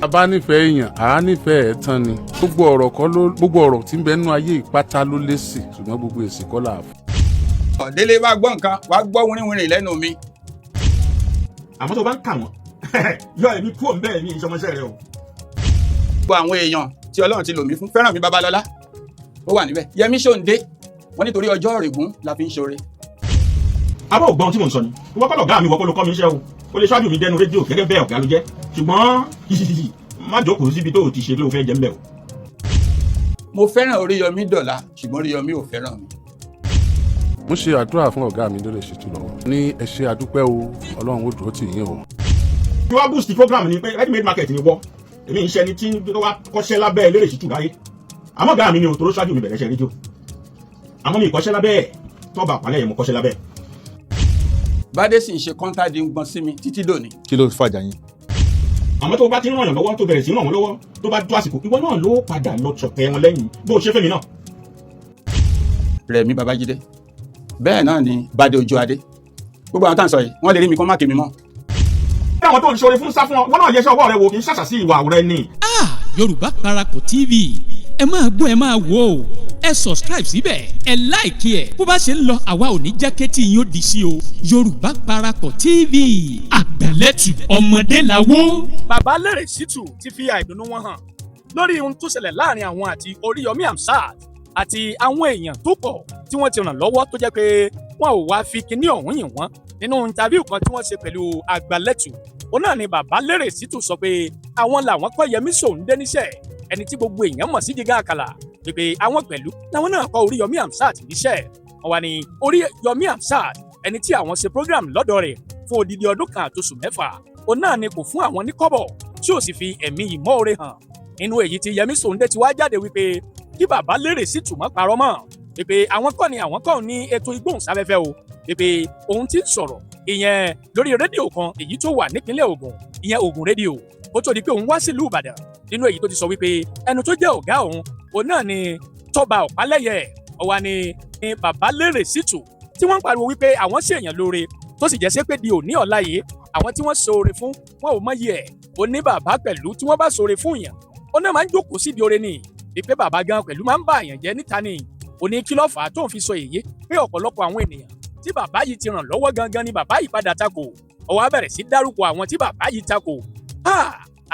A bá nífẹ̀ẹ́ èèyàn, à á nífẹ̀ẹ́ ẹ̀ tán ni. Gbogbo ọ̀rọ̀ kọ́ ló, gbogbo ọ̀rọ̀ tí ń bẹ nínú ayé ìpátá ló lésì, ṣùgbọ́n gbogbo èsì kọ́ là á fún. Ọ̀délé bá gbọ́ nǹkan, wàá gbọ́ wínrínwínrín lẹ́nu mi. Àmọ́ tó bá ń kà wọ́n, yọ èmi kúrò ń bẹ́ẹ̀ ní ìṣọmọṣẹ́ rẹ o. Gbogbo àwọn èèyàn tí Ọlọ́run ti lò mí fún, Fẹ́ràn Mi Babalọ́lá, ó wà níbẹ̀. Yẹmí Ṣòǹdé, wọ́n nítorí ọjọ́ ọ̀rẹ́gùn la fi ń ṣoore. Abọ́ ògbọ́n tí mò ń sọ ni, ìwọ kọ́ lọ̀gá mi, ìwọ kọ́ ló kọ́ mi iṣẹ́ o. O lè ṣáájú mi dẹnu rédíò gẹ́gẹ́ bẹ́ẹ̀, ọ̀gá ló jẹ́, ṣùgbọ́n má jókòó síbi tó o ti ṣe ló fẹ́ jẹ́ ń bẹ̀ o. Mo fẹ́ràn Oríyọmí dọ̀la, ṣùgbọ́n Oríyọmí ò fẹ́ràn mi. Mo ṣe àdúrà fún ọ̀gá mi lórí ìṣètò lọ́wọ́ ní. Ẹ ṣe àdúpẹ́ o, Ọlọ́run ó dúró tì yín o. Tí wàá boost program ni pé ready made market ni wọ́. Èmi ń ṣe ẹni tí tó wá kọ́ṣẹ́ lábẹ́ Lérè Ṣítù láyé, àmọ́ ọ̀gá mi ni o, tó ṣáájú mi bẹ̀rẹ̀ iṣẹ́ rédíò, àmọ́ mi ìkọ́ṣẹ́ lábẹ́ ẹ̀. Tọ́ba àpálẹ̀ yẹn, mo kọ́ṣẹ́ lábẹ́ ẹ̀. Bádé sì ń ṣe kọ́ńtàdì ń gbọ́n sí mi títí dòní. Kí ló fàjà yín? Àmọ́ tó bá ti ń ràn yàn lọ́wọ́, tó bẹ̀rẹ̀ sí ràn wọ́n lọ́wọ́, tó bá tó àsìkò, ìwọ náà ló padà lọ ṣọ̀tẹ̀ wọn lẹ́yìn bó o ṣe fẹ́mi náà. Rẹ̀mí Babájídé, bẹ́ẹ̀ náà ni Bádé Ojú Adé, gbogbo àwọn tá à ń sọ yìí, wọ́n lè rí mi kó má kí mi mọ́. Bí àwọn tó ń ṣoore fún sá fún ọ, wọn náà yẹsẹ ọwọ́ rẹ wò, kì í ṣàṣà sí ìwà rẹ ni. Ah, Yorùbá Parapọ̀ TV, ẹ máa gbọ́, ẹ máa wò ó. Ẹ subscribe síbẹ̀, ẹ like ẹ̀. Bó bá ṣe ń lọ, àwa ò ní jẹ́ kétí yín ó di sí o. Yorùbá Parapọ̀ TV, àgbàlẹ́tù ọmọdé làwọ́. Bàbá Lérè Ṣítù ti fi àìdùnnú wọn hàn lórí ohun tó ṣẹlẹ̀ láàrin àwọn àti Oríyọmí Hamzat àti àwọn èèyàn tó pọ̀ tí wọ́n ti ràn lọ́wọ́, tó jẹ́ pé wọn ò wá fi kinní ọ̀hún yìn wọ́n. Nínú interview kan tí wọ́n ṣe pẹ̀lú Àgbàlẹ́tù, òun náà ni bàbá Lérè Ṣítù sọ pé àwọn làwọn kọ́ Yẹmí Ṣòǹdé níṣẹ́, ẹni tí gbogbo èèyàn mọ̀ sí Jígá Àkàlà, pé àwọn pẹ̀lú làwọn náà kọ́ Oríyọmí Hamzat níṣẹ́. Wọ́n wá ní Oríyọmí Hamzat, ẹni tí àwọn ṣe program lọ́dọ̀ rẹ̀ fún odidi ọdún 1 àtoṣù 6, òun náà ni kò fún àwọn ní kọ́bọ̀, tí ò sì fi ẹ̀mí ìmọ̀ọ́re hàn. Nínú èyí tí Yẹmí Ṣòǹdé ti wá jáde wípé kí bàbá Lérè Ṣítù má parọ́ mọ́, wípé àwọn kọ́ ni àwọn kọ́ ní ètò ìgbóhùnsáfẹ́fẹ́ o, wípé òun ti ń sọ̀rọ̀ ìyẹn lórí rédíò kan èyí tó wà nípínlẹ̀ Ògùn, ìyẹn Ògùn rédíò, kó tó di pé òun wá sílùú Ìbàdàn. Nínú èyí tó ti sọ wípé ẹnu tó jẹ́ ọ̀gá òun, òun náà ni Tọ́ba Ọ̀pálẹ́yẹ. Ọ̀wá ni bàbá Lérè Ṣítù tí wọ́n ń pariwo wípé àwọn ṣèèyàn lóore, tó sì jẹ́ sí pé di òní ọ̀la yìí, àwọn tí wọ́n ṣoore fún wọn ò mọyì ẹ̀. Ó ní bàbá pẹ̀lú tí wọ́n bá ṣoore fún yàn, ó náà máa ń jókòó síbi oore ni, wípé bàbá gan pẹ̀lú máa ń bá àyàn jẹ́ níta ni. Ó ní kí ló fà á tó ń fi sọ èyí, pé ọ̀pọ̀lọpọ̀ àwọn ènìyàn tí bàbá yìí ti ràn lọ́wọ́ gangan ni bàbá yìí padà takò. Ó wá bẹ̀rẹ̀ sí dárúkọ àwọn tí bàbá yìí takò.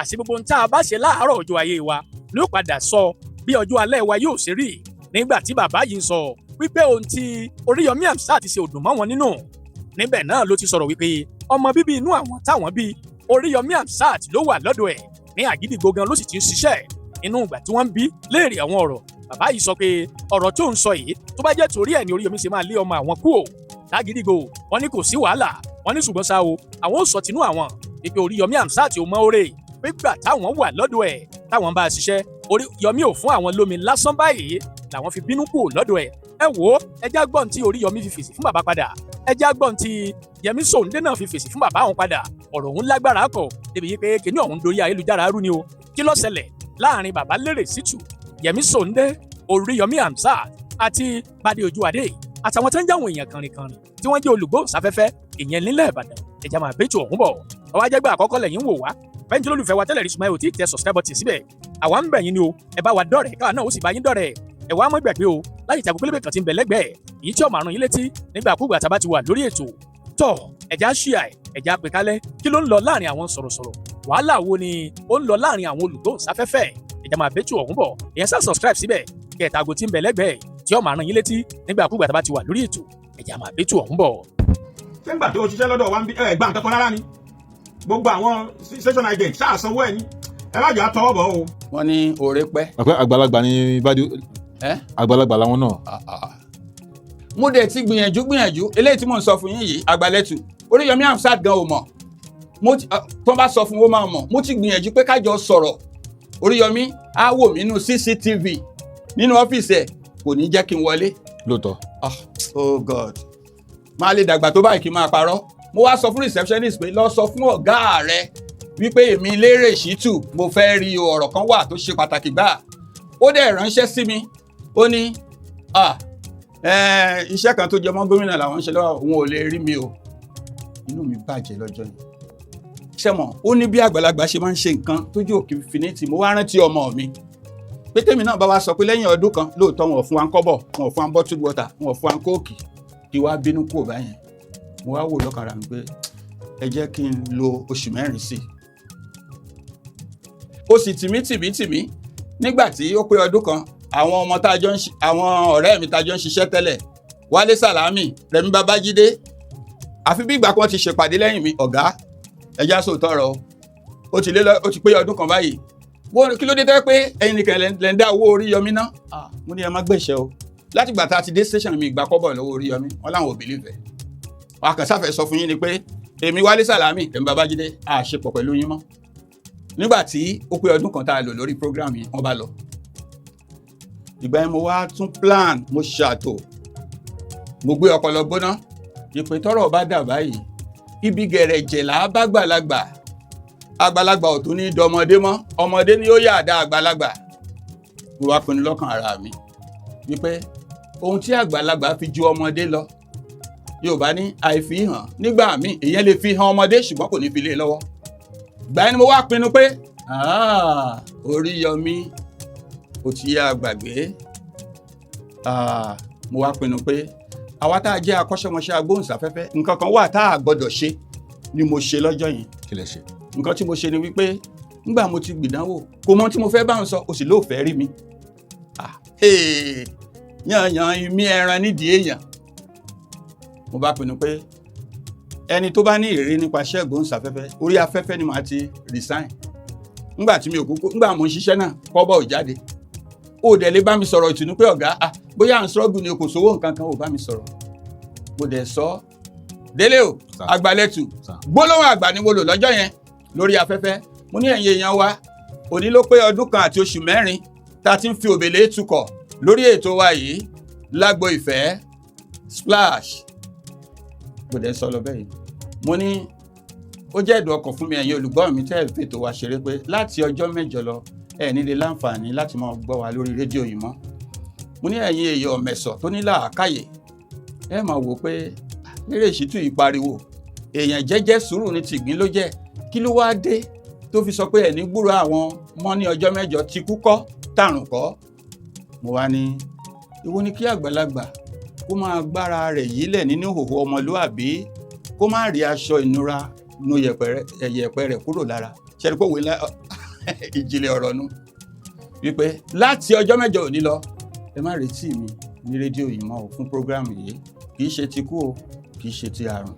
Àṣé gbogbo ohun tá a bá ṣe láàárọ̀ ọjọ́ ayé wa ló padà sọ bí ọjọ́ alẹ́ wa yóò ṣe rí. Nígbà tí bàbá yìí ń sọ wípé ohun tí Oríyọmí Hamzat ti ṣe ò dùn mọ́ wọn nínú, níbẹ̀ náà ló ti sọ̀rọ̀ wípé ọmọ bíbí inú àwọn táwọn bí, Oríyọmí Hamzat ló wà lọ́dọ̀ ẹ̀ ní Àgídìgbò gan ló sì ti ń ṣiṣẹ́. Inú ìgbà tí wọ́n ń bí léèrè àwọn ọ̀rọ̀, bàbá yìí sọ pé ọ̀rọ̀ tó ń sọ yìí, tó bá jẹ́ torí ẹ̀ ní Oríyọmí ṣe máa lé ọmọ àwọn kú ò lágídígbò, wọ́n ní kò sí wàhálà. Wọ́n ní ṣùgbọ́n ṣá o, àwọn ò sọ tinú àwọn wípé Oríyọmí Hamzat ò mọ oore, pé gbà táwọn wà lọ́dọ̀ ẹ̀ táwọn bá a ṣiṣẹ́, Oríyọmí ò fún àwọn lómi lásán báyìí làwọn fi bínú kù lọ́dọ̀ ẹ̀. Ẹ wò ó, ẹ já gbọ́n tí Oríyọmí fi fèsì fún bàbá padà, ẹ já gbọ́n tí Yẹmí Ṣòǹdé náà fi fèsì fún bàbá òun padà. Ọ̀rọ̀ òun lágbára kọ̀ débi yìí pé kíní ọ̀hún dorí ayélujára rú ni o. Kí ló ṣẹlẹ̀ láàrin bàbá Lérè Ṣítù, Yẹmí Ṣòǹdé, Oríyọmí Hamzat àti Bádé Ojúadé àtàwọn tó ń jáwọn èèyàn kànrìnkànrìn tí wọ́n jẹ́ olùgbóhùnsáfẹ́fẹ́ ìyẹn nílẹ̀ Ìbàdàn? Ẹ̀já máa bẹ́jù ọ̀hún bọ̀. Ọwọ́ ajẹ́gbẹ́ àkọ́kọ́ lẹ́yìn wò wá fẹ́ǹtì olólùfẹ́ wa tẹ́lẹ̀ rí, ṣùgbọ́n ẹ ò tí ì tẹ subscribe button síbẹ̀, àwa ń bẹ̀ yín ni o. Ẹ bá wa dọ́rẹ̀, káwa náà ó sì bá yín dọ́rẹ̀. Ẹ wá mọ́ gbàgbé o láti tàbí pélébé kan tí ń bẹ lẹ́gbẹ̀ẹ́ èyí tí ó máa rán yín létí nígbàkúgbà tá a bá ti wà lórí ètò. Tọ́ ẹ̀já ṣíà ẹ̀, ẹ̀já pè kálẹ̀. Kí ló ń lọ láàrin àwọn sọ̀rọ̀sọ̀rọ̀? Wàhálà wo ni ó ń lọ láàrin àwọn olùgbóhùnsáfẹ́fẹ́? Ẹ̀já máa bẹ́tù ọ̀hún bọ̀. Ìyẹn sá subscribe síbẹ̀, kẹta ago tí ń bẹ lẹ́gbẹ̀ẹ́ tí ó máa rán yín létí nígbàkúgbà tá a bá ti wà lórí ètò. Ẹ̀já máa bẹ́tù ọ̀hún bọ̀. Ṣé ńgbà tó o ṣiṣẹ́ lọ́dọ̀ wa ń bí ẹ gbà nǹkan kan rárá ni? Gbogbo àwọn station agent ṣáà sanwó ẹ̀ ní, ẹ má jẹ́ àtọwọ́ bọ̀ o. Wọ́n ní oore pẹ́. Àpẹ àgbàlagbà ni Bádé. Ẹ́. Àgbàlagbà làwọn náà. Ah, ah. Mo dẹ̀ ti gbìyànjú gbìyànjú. Eléyìí tí mò ń sọ fún yín yìí, Àgbàlẹ́tù, Oríyọmí Hamzat gan ò mọ̀. Mo ti tó bá sọ fún, ó máa mọ̀. Mo ti gbìyànjú pé kájọ sọ̀rọ̀. Oríyọmí á wò mí nínú CCTV nínú ọ́fíìsì ẹ̀, kò ní jẹ́ kí n wọlé. Lóòótọ́. Ah, oh God, máa lè dàgbà tó báyìí kí n máa parọ́. Mo wá sọ fún receptionist pé lọ sọ fún ọ̀gá rẹ wípé èmi Lérè Ṣítù, mo fẹ́ rí o, ọ̀rọ̀ kan wà tó ṣe pàtàkì gbà. Ó dẹ̀ ránṣẹ́ sí mi, ó ní ah, iṣẹ́ kan tó jẹ mọ́ gómìnà làwọn ń ṣe lọ́wọ́, òun ò lè rí mi o. Inú mi bàjẹ́ lọ́jọ́ yẹn. Ṣẹ́mọ̀, ó ní bí àgbàlagbà ṣe máa ń ṣe nǹkan tójú òkè finiti. Mo wá rántí ọmọ mi pé tèmi náà bá wa sọ pé lẹ́yìn ọdún kan, lóòótọ́ wọn ò fún wa ń kọ́bọ̀, wọn ò fún wa ń bottled water, wọn ò fún wa ń Coke, kí wá bínú kúrò báyẹn. Mo wá wò lọ́kàn ara mi pé ẹ jẹ́ kí n lo oṣù 4 sí i. Ó sì tì mí tì mí tì mí. Nígbà tí ó pé ọdún kan, àwọn ọmọ tá a jọ ń ṣi, àwọn ọ̀rẹ́ mi tá a jọ ń ṣiṣẹ́ tẹ́lẹ̀, Wálé Sàlámì, Rẹ̀mí Babájídé, àfi bí ìgbà kan ti ṣèpàdé lẹ́yìn mi: "Ọ̀gá, ẹja sòótọ́ ọ̀rọ̀ o, ó ti lé lọ, ó ti pé ọdún kan báyìí. Wọ́n kí ló dé tẹ́ pé ẹ̀yin nìkan lẹ́ ń dá owó Oríyọmí ná?" Ah, mo ní ẹ má gbèsè o. Láti gbà tá a ti dé station mi, ìgbà kọ́bọ̀ lọ́wọ́ Oríyọmí. Wọn láwọn ò believe ẹ̀. Wọn kàn sáfẹ́ sọ fún yín ni pé èmi Wálé Sàlámì, Rẹ̀mí Babájídé, a ṣe pọ̀ pẹ̀lú yín mọ́. Nígbà tí ó pé ọdún kan tá a lò lórí program yìí, wọ́n bá lọ. Ìgbà yẹn mo wá tún plan, mo ṣàtò, mo gbé ọpọlọ gbóná ìpè. Tọ́rọ̀ bá dà báyìí, ibi gẹ̀rẹ̀jẹ̀ là á bá gbàlagbà. Àgbàlagbà ò tún ní dọmọdé mọ́, ọmọdé ni ó yà dá àgbàlagbà. Mo wá pinnu lọ́kàn ara mi wípé ohun tí àgbàlagbà fi ju ọmọdé lọ, Yorùbá ní àìfi hàn. Nígbà míì èèyàn lè fi hàn ọmọdé, ṣùgbọ́n kò ní fi lé e lọ́wọ́. Gbà yẹn ni mo wá pinnu pé, "Ah, Oríyọmí, ó ti yá gbàgbé." Ah, mo wá pinnu pé àwa tá a jẹ́ akọ́ṣẹ́mọṣẹ́ agbóhùnsáfẹ́fẹ́, nǹkan kan wà tá a gbọ́dọ̀ ṣe ni mo ṣe lọ́jọ́ yẹn. Kí lẹ ṣe? Nǹkan tí mo ṣe ni wípé nígbà mo ti gbìdánwò, kò mọ tí mo fẹ́ bá ń sọ, o sì lóòfẹ́ rí mi. Ah, hey, yànyàn imí ẹran nídìí èèyàn. Mo bá pinnu pé ẹni tó bá ní ìrírí nípa iṣẹ́ ìgbóhùnsáfẹ́fẹ́, orí afẹ́fẹ́ ni màá ti resign. Ngbà tí mi ò kúkú, ngbà mo ń ṣiṣẹ́ náà, kọ́bọ̀ ò jáde, ó dẹ̀ lè bá mi sọ̀rọ̀ ìtùnú pé, "Ọ̀gá, ah, bóyá à ń struggle ni o, kò sówó nǹkan kan." Ò bá mi sọ̀rọ̀. Mo dẹ̀ sọ délé o. Sir. Àgbàlẹ̀tù. Sir. Gbólóhùn àgbà ni mo lò lọ́jọ́ yẹn lórí afẹ́fẹ́. Mo ní, "Ẹ̀yin èèyàn wa, òní ló pé ọdún kan àti oṣù 4 tá a ti ń fi òbèlè tukọ̀ lórí ètò wa yìí, Lágbo Ìfẹ́ Splash." Mo dẹ̀ sọ lọ bẹ́ẹ̀ yìí. Mo ní ó jẹ́ ẹ̀dùn ọkàn fún mi, ẹ̀yin olùgbọ́ mi tẹ́ ẹ̀ fètò wa ṣeré, pé láti ọjọ́ 8 lọ, ẹ̀ nílé láǹfààní láti máa gbọ́ wa lórí rédíò yìí mọ́. Mo ní ẹ̀yin èèyàn ọ̀mẹ̀sọ̀ tó ní làákàyè, ẹ máa wò pé Lérè Ṣítù yìí pariwo, èèyàn jẹ́jẹ́ sùúrù ní tìgbín ló jẹ́. Kí ló wáá dé tó fi sọ pé ẹ̀ ní gbúrò àwọn mọ́ ní ọjọ́ 8? Ti kú kọ́, tàrùn kọ́. Mo wá ní ìwọ ni kí àgbàlagbà kó máa gbára rẹ̀ yílẹ̀ nínú ìhòòhò ọmọlúàbí, kó má rí aṣọ ìnura nu yẹ̀pẹ̀ rẹ̀ kúrò lára. Ṣẹ́ni pé òwe ńlá, ìjìnlẹ̀ ọ̀rọ̀ nu wípé láti ọjọ́ 8 òní lọ, ẹ má retí mi ní rédíò yìí mọ́ o fún program yìí. Kì í ṣe ti kú o, kì í ṣe ti àrùn.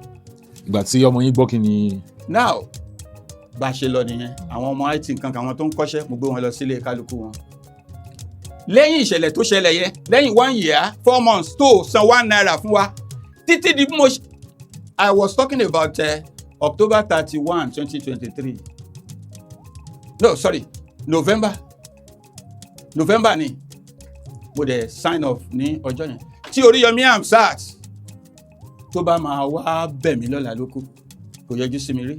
Ìgbà tí ọmọ yín gbọ́, kí ni? Now, bá a ṣe lọ nìyẹn. Àwọn ọmọ IT nǹkan kan, àwọn tó ń kọ́ṣẹ́, mo gbé wọn lọ sílé kálukú wọn. Lẹ́yìn ìṣẹ̀lẹ̀ tó ṣẹlẹ̀ yẹn, lẹ́yìn 1 year 4 months tó san ₦1 fún wa títí di bí mo ṣe, I was talking about October 31, 2023, no, sorry, November ni mo dẹ̀ sign off ní ọjọ́ yẹn. Tí Oríyọmí Hamzat tó bá máa wá bẹ̀ mí lọ́la lókù, kò yọjú sí mi rí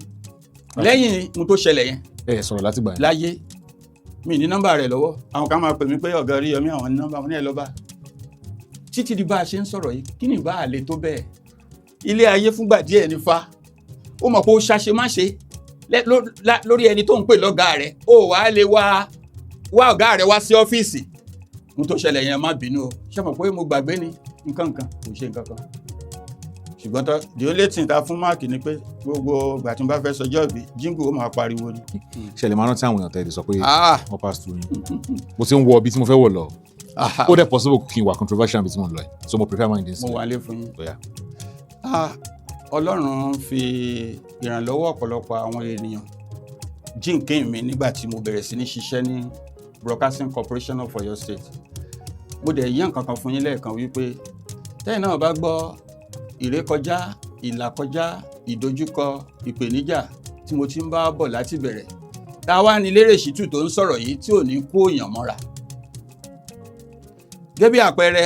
lẹ́yìn ohun tó ṣẹlẹ̀ yẹn. Ẹ sọ̀rọ̀ láti gbà yẹn? Láyé mi ní nọ́mbà rẹ̀ lọ́wọ́. Àwọn kan máa pè mí pé ọ̀gá Oríyọmí, àwọn ní nọ́mbà wọn ní ẹ̀ lọ́ba. Títí di bá a ṣe ń sọ̀rọ̀ yìí, kí ni bá a lè tó bẹ́ẹ̀? Ilé ayé fúngbà díẹ̀ ní fa. Ó mọ̀ pé ó ṣàṣe má ṣe lórí ẹni tó ń pè lọ́gàá rẹ̀, ó wàá lè wá wá ọ̀gá rẹ̀ wá sí ọ́fíìsì. Ohun tó ṣẹlẹ̀ yẹn, má bínú o, ṣé mọ̀ pé mo gbàgbé ni, nǹkan kan kò ṣe nǹkan kan. Ṣùgbọ́n tó the only thing ta fún Mark ni pé gbogbo ìgbà tí mo bá fẹ́ sọjọ́ ìbí, jingle ó máa pariwo ni. Ṣẹlẹ̀ máa rántí àwọn èèyàn tẹ́lẹ̀ sọ pé Ah! wọ́n pass through yín. Mo ti ń wọ ibi tí mo fẹ́ wọ̀ lọ. Ó dẹ̀ possible kí n wà controversial ibi tí mo ń lọ ẹ̀, so mo prepare mind. Mo wà lé fún yín. Oya. Ah, Ọlọ́run fi ìrànlọ́wọ́ ọ̀pọ̀lọpọ̀ àwọn ènìyàn jíǹkí mi nígbà tí mo bẹ̀rẹ̀ sí ní ṣiṣẹ́ ní Broadcasting Corporation of Oyo State. Mo dẹ̀ yí nǹkan kan fún yín lẹ́ẹ̀kan wípé tẹ́yìn náà bá gbọ́ ìrékọjá, ìlàkọjá, ìdojúkọ, ìpèníjà tí mo ti ń bá bọ̀ láti bẹ̀rẹ̀, tá a wá ní Lérè Ṣítù tó ń sọ̀rọ̀ yìí tí ò ní kó èèyàn mọ́ra. Gẹ́gẹ́ bí àpẹẹrẹ,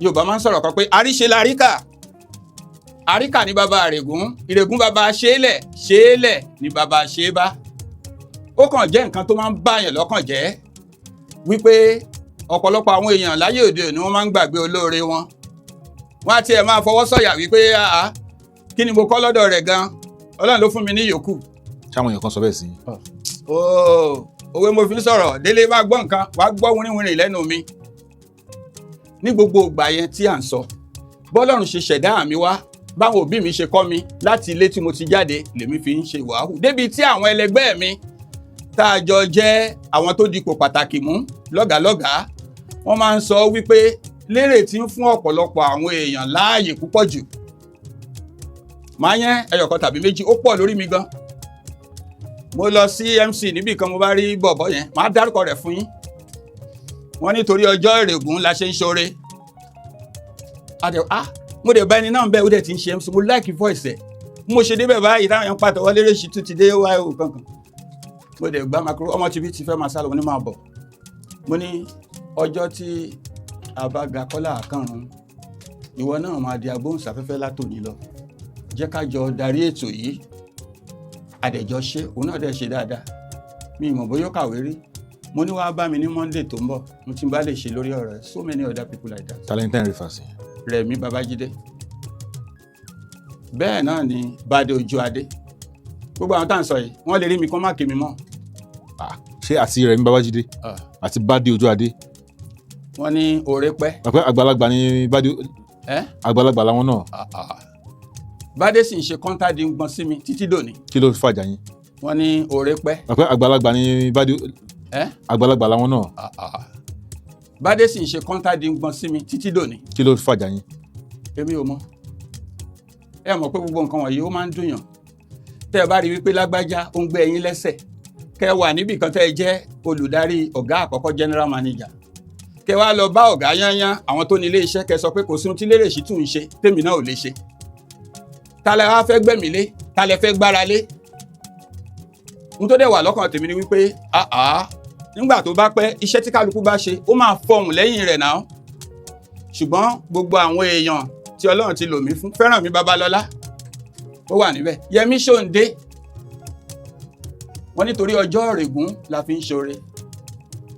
Yorùbá máa ń sọ̀rọ̀ kan pé àríṣe la ríkà, àríkà ní bàbá àrègún, ìrègùn bàbá ṣeélẹ̀, ṣeélẹ̀ ní bàbá ṣeébá. Ó kàn jẹ́ nǹkan tó máa ń báyàn lọ́kàn jẹ́ wípé ọ̀pọ̀lọpọ̀ àwọn èèyàn láyé òde òní, wọ́n máa ń gbàgbé olóore wọn. Wọ́n á tiẹ̀ máa fọwọ́ sọ̀yà wípé, "Àá, kí ni mo kọ́ lọ́dọ̀ rẹ̀ gan? Ọlọ́run ló fún mi ní yòókù." Ṣáwọn èèyàn kan sọ bẹ́ẹ̀ sí yín? Ooo, òwe mo fi ń sọ̀rọ̀. Délé bá gbọ́ nǹkan, wàá gbọ́ wínrínwínrín lẹ́nu mi. Ní gbogbo ìgbà yẹn tí à ń sọ, bọ́lọ́run ṣe ṣẹ̀dá mi wá, báwọn òbí mi ṣe kọ́ mi láti ilé tí mo ti jáde, lèmi fi ń ṣe wàhù, débi tí àwọn ẹlẹgbẹ́ mi tá a jọ jẹ́ àwọn tó dipò pàtàkì mú lọ́gàálọ́gàá, wọ́n máa ń sọ wípé Lérè tí ń fún ọ̀pọ̀lọpọ̀ àwọn èèyàn láàyè púpọ̀ jù. Màá yẹn ẹyọ̀kan tàbí méjì, ó pọ̀ lórí mi gan. Mo lọ sí MC níbì kan, mo bá rí bọ̀bọ̀ yẹn, màá dárúkọ rẹ̀ fún yín. Wọ́n nítorí ọjọ́ ìrègùn la ṣe ń ṣoore. Adẹ ah, mo dẹ̀ bá ẹni náà bẹ́ẹ̀, ó dẹ̀ ti ń ṣe MC. Mo like voice ẹ̀. Bí mo ṣe débẹ̀ báyìí, táwọn èèyàn pàtẹ́wọ́, Lérè Ṣítù ti dé wáyé o kankan, mo dẹ̀ gbá micro. Ọmọ tibí ti fẹ́ máa sálọ, mo ní máa bọ̀. Mo ní ọjọ́ tí a bá ga kọ́lá àkàrùn, ìwọ náà máa di agbóhùnsáfẹ́fẹ́ látòní lọ, jẹ́ ká jọ darí ètò yìí. Àdẹ̀jọ́ ṣe, òun náà dẹ̀ ṣe dáadáa. Mi ì mọ̀ bóyá ó kàwé rí. Mo ní wàá bá mi ní Monday tó ń bọ̀, mo ti bá lè ṣe lórí ọ̀rọ̀ ẹ̀. So many other people like that. Talented refer sí? Rẹ̀mí Babájídé, bẹ́ẹ̀ náà ni Bádé Ojú Adé. Gbogbo àwọn tá à ń sọ yìí, wọ́n lè rí mi kán má kí mi mọ́. Ah, ṣé àti Rẹ̀mí Babájídé àti Bádé Ojú Adé? Wọ́n ní oore pẹ́. Àpẹ àgbàlagbà ní Bádé. Ẹ́. Àgbàlagbà làwọn náà. Bádé sì ń ṣe kọ́ńtàdíngbọ̀n sí mi títí dòní. Kí ló fàjà yín? Wọ́n ní oore pẹ́. Àpẹ àgbàlagbà ní Bádé. Ẹ́. Àgbàlagbà làwọn náà. Bádé sì ń ṣe kọ́ńtàdíngbọ̀n sí mi títí dòní. Kí ló fàjà yín? Èmi ò mọ̀. Ẹ mọ̀ pé gbogbo nǹkan wọ̀nyí, ó máa ń dùnyàn tẹ́ ẹ bá rí wípé lágbájá ó ń gbé ẹyin lẹ́sẹ̀. Kẹ́ ẹ wà níbì kan, tẹ́ ẹ jẹ́ olùdarí, ọ̀gá àkọ́kọ́, general manager, kẹ́ ẹ wá lọ bá ọ̀gá yányán, àwọn tó ní ilé iṣẹ́, kẹ́ ẹ sọ pé kò sí ohun tí Lérè Ṣítù ń ṣe tèmi náà ò lè ṣe. Ta lẹ wá fẹ́ gbẹ̀mí lé? Ta lẹ fẹ́ gbára lé? Ohun tó dẹ̀ wà lọ́kàn tèmi ni wípé àá, nígbà tó bá pẹ́, iṣẹ́ tí kálukú bá ṣe, ó máa fọhùn lẹ́yìn rẹ̀ náà. Ṣùgbọ́n gbogbo àwọn èèyàn tí Ọlọ́run ti lò mí fún, fẹ́ràn mi Babalọ́lá, ó wà níbẹ̀, Yẹmí Ṣòǹdé, wọ́n nítorí ọjọ́ ìrègùn la fi ń ṣoore.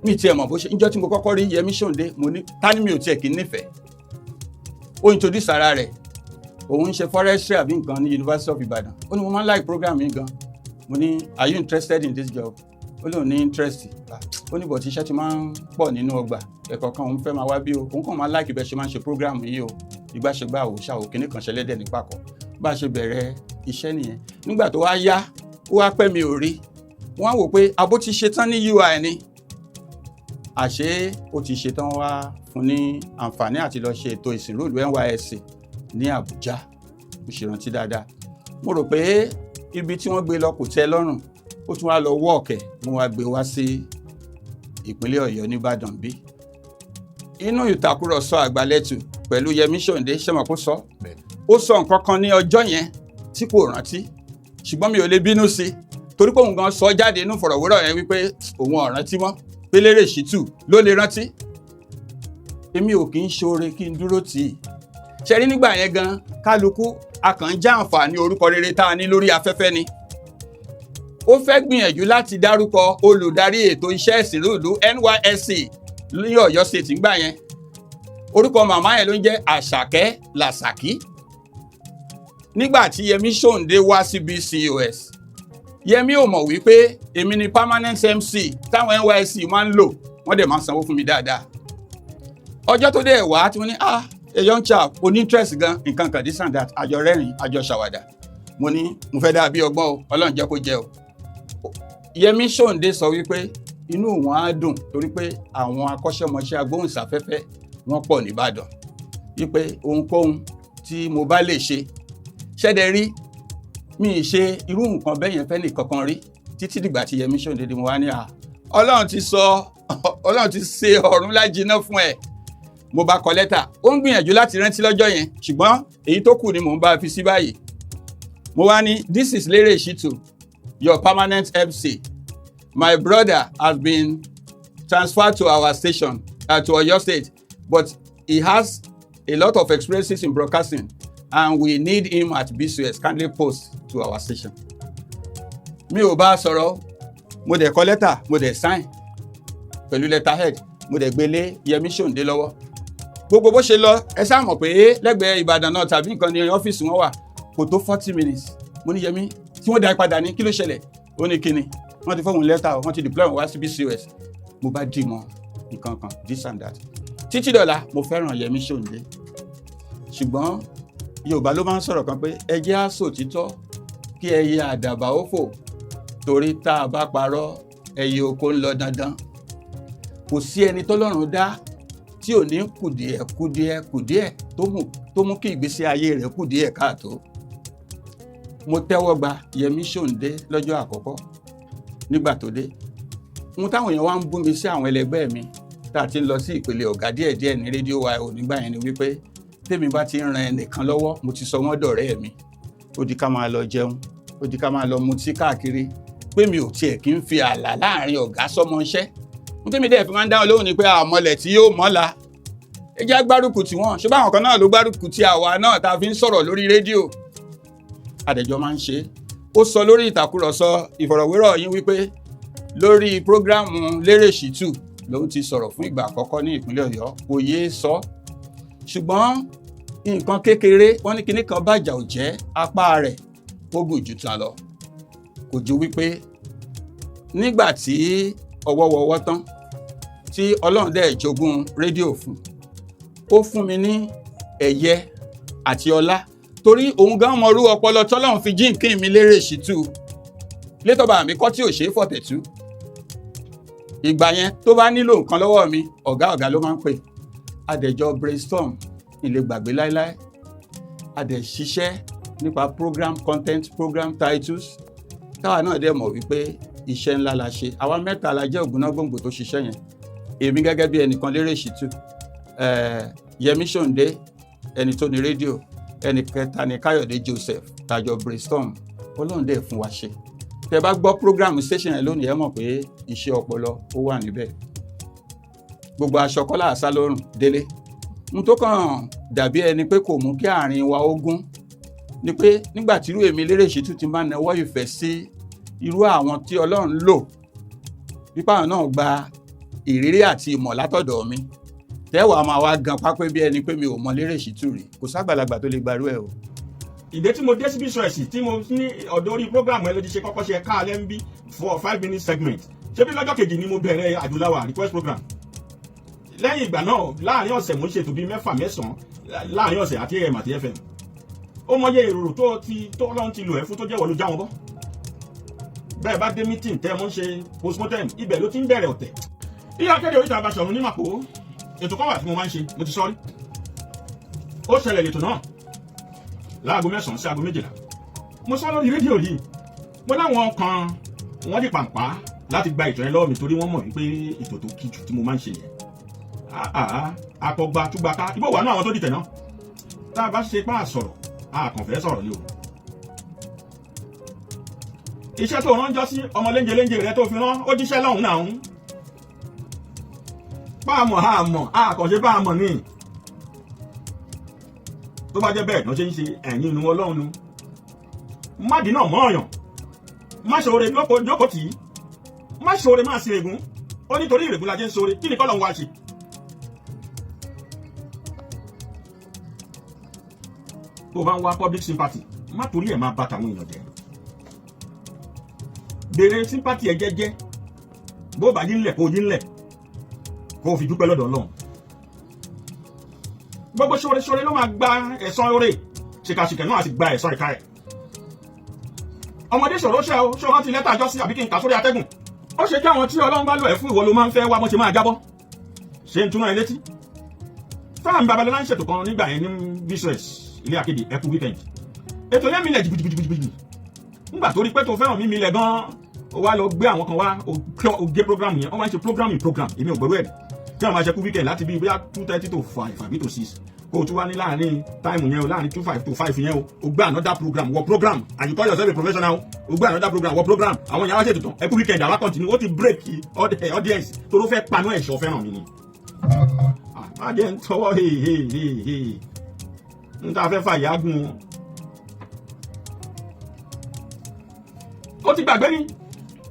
Mi tiẹ̀ mọ̀ bó ṣe níjọ́ tí mo kọ́kọ́ rí Yẹmí Ṣòǹdé, mo ní ta ni mi ò tiẹ̀ kí n nífẹ̀ẹ́. Ó introduce ara rẹ̀, òun ń ṣe forestry àbí nǹkan ní University of Ibadan. Ó ní mo máa ń like program yìí gan. Mo ní, "Are you interested in this job?" Ó lóun ní interest. Ó ní but iṣẹ́ ti máa ń pọ̀ nínú ọgbà, ẹ̀kọ́ kan òun fẹ́ máa wá bí o, òun kàn máa like bẹ́ẹ̀ ṣe máa ń ṣe program yìí o. Ìgbàṣegbà òòṣà òkìní kan ṣẹlẹ́dẹ̀ nípa kọ. Bá a ṣe bẹ̀rẹ̀ iṣẹ́ nìyẹn. Nígbà tó wá yá, ó wá pẹ́, mi ò rí. Wọ́n á wò pé abó ti ṣe tán ní UI ni, àṣé ó ti ṣe tán, wá fún ní àǹfààní àti lọ ṣe ètò ìsìnrú ìlú NYSC ní Àbújá. Mo ṣe rántí dáadáa. Mo rò pé ibi tí wọ́n gbé lọ kò tẹ́ lọ́rùn, ó tún wá lọ wọ́ọ̀kẹ̀, mo wá gbé wá sí ìpínlẹ̀ Ọ̀yọ́ nìbàdàn bí. Inú ìtàkùrọ̀sọ àgbàlẹ̀tù pẹ̀lú Yẹmí Ṣòǹdé, ṣé mọ̀ kó sọ, ó sọ nǹkan kan ní ọjọ́ yẹn tí kò rántí, ṣùgbọ́n mi ò lè bínú sí i torí pé òun gan sọ jáde inú ìfọ̀rọ̀wérọ̀ yẹn wípé òun ò rántí mọ́, pé Lérè Ṣítù ló lè rántí. Èmi ò kì í ṣoore kí n dúró tì í. Ṣe rí nígbà yẹn gan, kálukú a kàn ń já àǹfààní orúkọ rere tá a ní lórí afẹ́fẹ́ ni. Ó fẹ́ gbìyànjú láti dárúkọ olùdarí ètò iṣẹ́ ìsìnrú ìlú NYSC ní Ọ̀yọ́ State ńgbà yẹn. Orúkọ màmá yẹn ló ń jẹ́ Àṣàkẹ́ Làṣàkí. Nígbà tí Yẹmí Ṣòǹdé wá sí BCOS, Yẹmí ò mọ̀ wípé èmi ni permanent MC táwọn NYSC máa ń lò. Wọ́n dẹ̀ máa ń sanwó fún mi dáadáa. Ọjọ́ tó dẹ̀ wá tí wọ́n ní, "Ah, a young chap, o ní interest gan," nǹkan kan, this and that, àjọ rẹ́rìn, àjọ ṣàwàdà. Mo ní mo fẹ́ dà bí ọgbọ́n o, Ọlọ́run jẹ́ kó jẹ́ o. Yẹmí Ṣòǹdé sọ wípé inú òun á dùn torí pé àwọn akọ́ṣẹ́mọṣẹ́ agbóhùnsáfẹ́fẹ́ wọ́n pọ̀ nìbàdàn, wípé ohunkóhun tí mo bá lè ṣe. Ṣẹ́dẹ̀ rí mi ì ṣe irú nǹkan bẹ́ẹ̀ yẹn fẹ́ nìkankan rí títí dìgbà tí Yẹmí Ṣòǹdé di. Mo wá ní à, Ọlọ́run ti sọ, Ọlọ́run ti ṣe ọ̀run lájiná fún ẹ. Mo bá kọ lẹ́tà. Ó ń gbìyànjú láti rántí lọ́jọ́ yẹn, ṣùgbọ́n èyí tó kù ni mò ń bá fi sí báyìí. Mo wá ní, "This is Lere Shitu, your permanent MC. My brother has been transferred to our station, to Oyo State, but he has a lot of experiences in broadcasting and we need him at BCOS. Kindly post to our station." Mi ò bá a sọ̀rọ̀. Mo dẹ̀ kọ lẹ́tà, mo dẹ̀ sign pẹ̀lú letterhead, mo dẹ̀ gbé lé Yẹmí Ṣòǹdé lọ́wọ́. Gbogbo bó ṣe lọ, ẹ sáà mọ̀ pé lẹ́gbẹ̀ẹ́ Ìbàdàn náà tàbí nǹkan ní ọ́fíìsì wọn wà, kò tó 40 minutes. Mo ní, "Yẹmí," tí wọ́n dá padà ní, "Kí ló ṣẹlẹ̀?" Ó ní kíni wọ́n ti fóun lẹ́tà o, wọ́n ti deploy wọn wá sí BCOS. Mo bá dì mọ́ nǹkan kan, this and that. Títí dọ̀la, mo fẹ́ràn Yẹmí Ṣòǹdé, ṣùgbọ́n Yorùbá ló máa ń sọ̀rọ̀ kan pé ẹ jẹ́ á sòtítọ́ kí ẹyẹ àdàbà ó fò, torí tá a bá parọ́, ẹyẹ oko ń lọ dandan. Kò sí ẹni tọ́lọ́run dá tí ò ní kùdìẹ̀ kùdìẹ̀ kùdìẹ̀ tó mú kí ìgbésí ayé rẹ̀ kùdìẹ̀ káàtó. Mo tẹ́wọ́ gba Yẹmí Ṣòǹdé lọ́jọ́ àkọ́kọ́ nígbà tó dé. Ohun táwọn èèyàn wá ń bú mi sí, àwọn ẹlẹgbẹ́ mi tá a ti ń lọ sí ìpele ọ̀gá díẹ̀díẹ̀ ní rédíò wa ò nígbà yẹn, ni wípé tèmi bá ti ń ran ẹnìkan lọ́wọ́, mo ti sọ wọ́n dọ̀rẹ́ mi. Ó di ká máa lọ jẹun, ó di ká máa lọ mutí káàkiri, pé mi ò tiẹ̀ kí ń fi ààlà láàrin ọ̀gá sọ́mọ iṣẹ́. Mo tẹ́mi dẹ́ fi máa ń dáhùn lóhùn ni pé àmọ́lẹ̀ tí yóò mọ́la, ẹ jẹ́ gbárùkù tí wọ́n ṣé báwọn kan náà ló gbárùkù tí àwa náà tá a fi ń sọ̀rọ̀ lórí rédíò. Àdẹ̀jọ́ máa ń ṣe é. Ó sọ lórí ìtàkùrọ̀sọ ìfọ̀rọ̀wérọ̀ yín wípé lórí program Lérè Ṣítù lòun ti sọ̀rọ̀ fún ìgbà àkọ́kọ́ ní ìpínlẹ̀ Ọ̀yọ́. Kò yéé sọ, ṣùgbọ́n nǹkan kékeré wọ́n ní kinní kan bàjá ò jẹ́ apá rẹ̀ ó gùn jù tán lọ. Kò ju wípé nígbà tí ọwọ́ wọwọ́ tán, tí Ọlọ́run dẹ̀ jogún rédíò fún, ó fún mi ní ẹ̀yẹ àti ọlá, torí òun gan mọrú ọpọlọ tọ́lọ́run fi jíǹkín mi Lérè Ṣítù létọ́ba mi kọ́ tí ò ṣeé fọ̀tẹ̀tú. Ìgbà yẹn, tó bá nílò nǹkan lọ́wọ́ mi, ọ̀gá ọ̀gá ló máa ń pè. Adẹ̀jọ brainstorm, ìlè gbàgbé láéláé. Adẹ̀ ṣiṣẹ́ nípa program content, program titles. Táwa náà dẹ̀ mọ̀ wípé iṣẹ́ ńlá la ṣe. Àwa mẹ́ta la jẹ́ ògúnná gbòǹgbò tó ṣiṣẹ́ yẹn: èmi gẹ́gẹ́ bí ẹnìkan, Lérè Ṣítù, Yẹmí Ṣòǹdé, ẹni tó ní rédíò, ẹnì kẹta ní Káyọ̀dé Joseph. Tàjọ brainstorm, Ọlọ́run dẹ̀ fún wa ṣe. Tẹ bá gbọ́ program station yẹn lónìí, ẹ mọ̀ pé iṣẹ́ ọpọlọ ó wà níbẹ̀. Gbogbo aṣọ kọ́lá àṣà lórùn délé. N tó kàn dàbí ẹni pé kò mú kí àárín wa ó gún ni pé nígbà tí irú èmi Lérè Ṣítù ti máa nawọ́ ìfẹ́ sí irú àwọn tí Ọlọ́run lò, wípé àwọn náà gba ìrírí àti ìmọ̀ látọ̀dọ̀ mi, tẹ́wàá máa wá gan pápẹ́ bí ẹni pé mi ò mọ Lérè Ṣítù rí. Kò ságbàlagbà tó lè gbarú ẹ̀ o. Ìdè tí mo dé síbi sọ̀ẹ̀sì tí mo ní ọ̀dọ̀ orí program ẹ ló ti ṣe kọ́kọ́ ṣe káàlẹ́ ń bí for 5 minute segment. Ṣé bí lọ́jọ́ kejì ni mo bẹ̀rẹ̀ Àdúláwà request program. Lẹ́yìn ìgbà náà, láàrin ọ̀sẹ̀, mo ń ṣètò bíi mẹ́fà, mẹ́sàn-án láàrin ọ̀sẹ̀, àti AM àti FM. Ó mọyé èrò tó ti tó Ọlọ́run ti lò ẹ́ fún tó jẹ́ wọ́n ló já wọn bọ́. Bẹ́ẹ̀ bá dé meeting tẹ́ mo ń ṣe postmortem, ibẹ̀ ló ti ń bẹ̀rẹ̀ ọ̀tẹ̀. Ìyá akéde oríta Abáṣọ̀run ní Màpó, ètò kan wà tí mo máa ń ṣe, mo ti sọ rí. Ó ṣẹlẹ̀ lètò náà láago 9 sí aago 12. Mo sọ lórí rédíò yìí, mo láwọn kan wọ́n di pàǹpá láti gba ètò yẹn lọ́wọ́ mi, torí wọ́n mọ̀ wípé ètò tó kí jù tí mo máa ń ṣe yẹn. Akọgba túgbàká ibò wà náà, àwọn tó dìtẹ̀ náà, tá a bá ṣe pa àsọ̀rọ̀, a kàn fẹ́ sọ̀rọ̀ ni o. Iṣẹ́ tó ránjọ́ sí ọmọ léńjẹ léńjẹ rẹ tó fi rán ó jíṣẹ́ lọ́hùn náà ń bá a mọ̀, a mọ̀, a kàn ṣe bá a mọ̀ ní. Tó bá jẹ́ bẹ́ẹ̀ náà ṣe ń ṣe ẹ̀yìn inú Ọlọ́run nu, má dínà mọ́ ọ̀yàn, má ṣoore jókòó tì í, má ṣoore, má ṣe ègún. Ó nítorí ìrègùn la jẹ́ ń ṣoore. Kí ni kọ́lọ̀ ń wá ṣe? Tó o bá ń wá public sympathy, má torí ẹ̀ máa bà tàwọn èèyàn jẹ́. Béèrè sympathy ẹ jẹ́jẹ́. Bó bá yín lẹ̀, kó yín lẹ̀, kó o fi dúpẹ́ lọ́dọ̀ Ọlọ́run. Gbogbo ṣoore ṣoore ló máa gba ẹ̀san oore, ṣìkàṣìkà náà á sì gba ẹ̀san ìka ẹ̀. Ọmọdé ṣòro ṣe o. Ṣé o rántí lẹ́tà àjọsí àbí kí n kà sórí atẹ́gùn? Ó ṣe jẹ́ àwọn tí Ọlọ́run bá lò ẹ́ fún, ìwọ ló máa ń fẹ́ wá bọ́n ṣe máa jábọ́. Ṣé n túnra ẹ létí? Fẹ́ràn Babalọ́lá ń ṣètò kan nígbà yẹn ní business ilé akéde, ẹkú weekend. Ètò yẹn milẹ̀ jìbìjìbìjìbì. Ńgbà tó rí pé tó fẹ́ràn mi milẹ̀ gan-an, ó wá lọ gbé àwọn kan wá, ó gé program yẹn. Wọ́n máa ń ṣe program in program. Èmi ò gbọ́dọ̀ ẹ̀ tí wọ́n máa ṣe kú weekend láti bí bóyá 2:30 to 5 àbí to 6, kó o tún wá ní láàrin time yẹn o, láàrin 2:05 to 5 yẹn o, o gbé another program wọ program, and you call yourself a professional. O gbé another program wọ program. Àwọn yàrá ṣètò tán, ẹkú weekend, àwa continue. Ó ti break audience tó ló fẹ́ paná ẹ̀ṣọ́ fẹ́ràn mi ni. Má jẹ́ ń tọwọ́ hey hey hey hey n ta fẹ́ fàyà gùn o. Ó ti gbàgbé ni.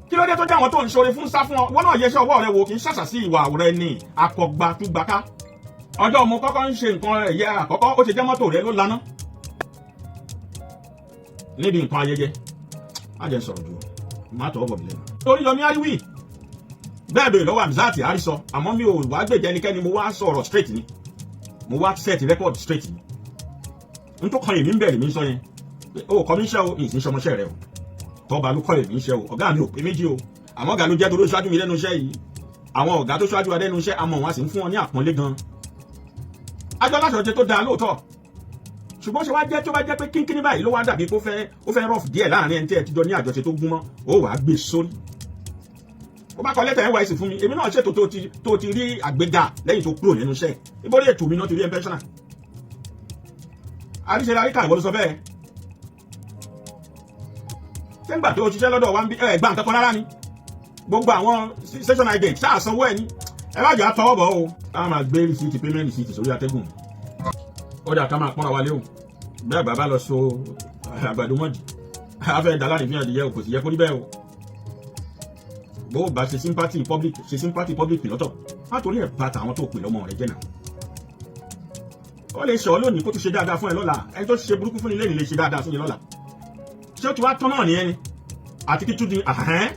Kí ló dé tó jẹ́ àwọn tó ń ṣoore fún sá fún ọ? Wọn náà yẹsẹ́ ọwọ́ rẹ wò. Kì í ṣàṣà sí ìwà rẹ ní akọgbà túgbàká. Ọjọ́ mo kọ́kọ́ ń ṣe nǹkan ẹ̀yẹ àkọ́kọ́, ó ti jẹ́ mọ́tò rẹ ló laná níbi nǹkan ayẹyẹ. Má jẹ́ sọ̀rọ̀ jù. Má tọwọ́ bọ̀ mí lẹ́nu. Oríyọmí Ariwi bẹ́ẹ̀ bèrè lọ́wọ́ Hamzat àrísọ, àmọ́ mi ò wá gbèjà ẹnikẹ́ni. Mo wá sọ̀rọ̀ straight ni, mo wá set record straight ni. N tó kan èmi ń bẹ̀rẹ̀ mi ń sọ yẹn, o kọ́ mi ń ṣe o, ìsìn ṣọmọṣẹ́ rẹ o. Tọ́ba ló kọ́ èmi ń ṣe o. Ọ̀gá mi ò pé méjì o, àmọ́ ọ̀gá ló jẹ́ torí ó ṣáájú mi lẹ́nu iṣẹ́ yìí. Àwọn ọ̀gá tó ṣáájú wa lẹ́nu iṣẹ́, àmọ́ wọn a sì ń fún wọn ní àpọ́nlé gan. Àjọ aláṣọṣe tó dáa lóòótọ́, ṣùgbọ́n ṣe wá jẹ́ tó bá jẹ́ pé kínkínní báyìí ló wá dàbí kó fẹ́ ó fẹ́ rough díẹ̀ láàrin ẹni tí ẹ ti jọ ní àjọṣe tó gúnmọ́, ó wàá gbé sórí. Ó bá kọ lẹ́tà NYSC fún mi, èmi náà ṣètò tó ti rí àgbéga lẹ́yìn tó kúrò nínú iṣẹ́. Ìbórí ètò mi náà ti rí pensioner. Àríṣe àríkà, ìwọ ló sọ bẹ́ẹ̀. Ṣé ńgbà tó ṣiṣẹ́ lọ́dọ̀ wa ń bí ẹ gbà nǹkan kan rárá ni? Gbogbo àwọn station agent ṣáà sanwó ẹ ní ẹ má jẹ́ àtọwọ́ bọ̀ o. A máa gbé receipt, payment receipt sórí atẹ́gùn. Ó dà, ká máa pọ́nra wa lé o. Bí àgbà bá lọ so àgbàdo mọ́dì, a fẹ́ dá láàrin fíhàn adìyẹ o. Kò sì yẹ kó rí bẹ́ẹ̀ o. Bó o bá ṣe sympathy public, ṣe sympathy public lọ́tọ̀, má torí ẹ̀ bá tàwọn tó pè lọ́mọ rẹ jẹ́ náà. Ó lè ṣe ọ lónìí, kó tún ṣe dáadáa fún ẹ lọ́la. Ẹni tó ṣe burúkú fún ni lẹ́yìn lè ṣe dáadáa fún ni lọ́la. Ṣé ó ti wá tán náà nìyẹn ni àti kí tún di àhẹ́n.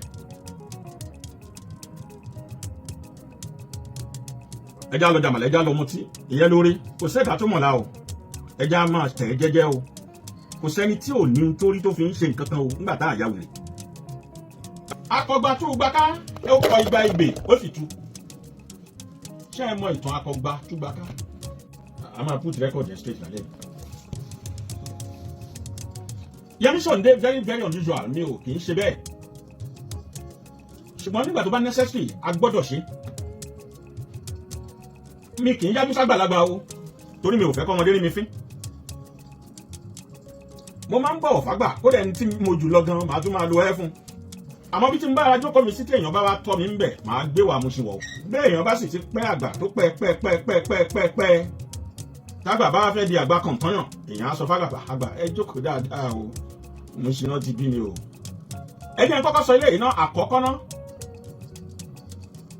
Ẹja lọ jàmàlà, ẹja lọ mutí, ìyẹn lórí. Kò sẹ́dá tó mọ̀lá o. Ẹja máa tẹ̀ ẹ́ jẹ́jẹ́ o. Kò sẹ́ni tí ò ní torí tó fi ń ṣe nǹkan kan o nígbà tá a yà wèrè. Akọgba tó gba ká, ó kọ igba ìgbè, ó sì tu. Ṣé ẹ mọ ìtàn akọgba tó gba ká? A máa put record straight lálẹ́ yìí. Yẹmí Sọ̀ndé, very very unusual, mi ò kì í ṣe bẹ́ẹ̀, ṣùgbọ́n nígbà tó bá necessary, a gbọ́dọ̀ ṣe. Mi kì í yájú ságbàlagbà o, torí mi ò fẹ́ kọ́ ọmọdé rí mi fín. Mo máa ń bọ̀wọ̀ fágbà, kódà ẹni tí mo jù lọ gan, màá tún máa lo ẹ fún. Àmọ́ bí tí n bá ara jókòó mi sí, tí èèyàn bá wá tọ́ mi ń bẹ̀, màá gbé wàá mu sí wọ̀. Bẹ́ẹ̀ èèyàn bá sì ti pẹ́ àgbà tó pẹ́ pẹ́ pẹ́ pẹ́ pẹ́ pẹ́ pẹ́, tágbà bá fẹ́ di àgbà kọ̀ǹtọ́yàn, èèyàn á sọ fágbà, "Àgbà, ẹ jókòó dáadáa o, mo ṣe náà ti bí mi o." Ẹ jẹ́ n kọ́kọ́ sọ ilé yìí náà. Àkọ́kọ́ náà,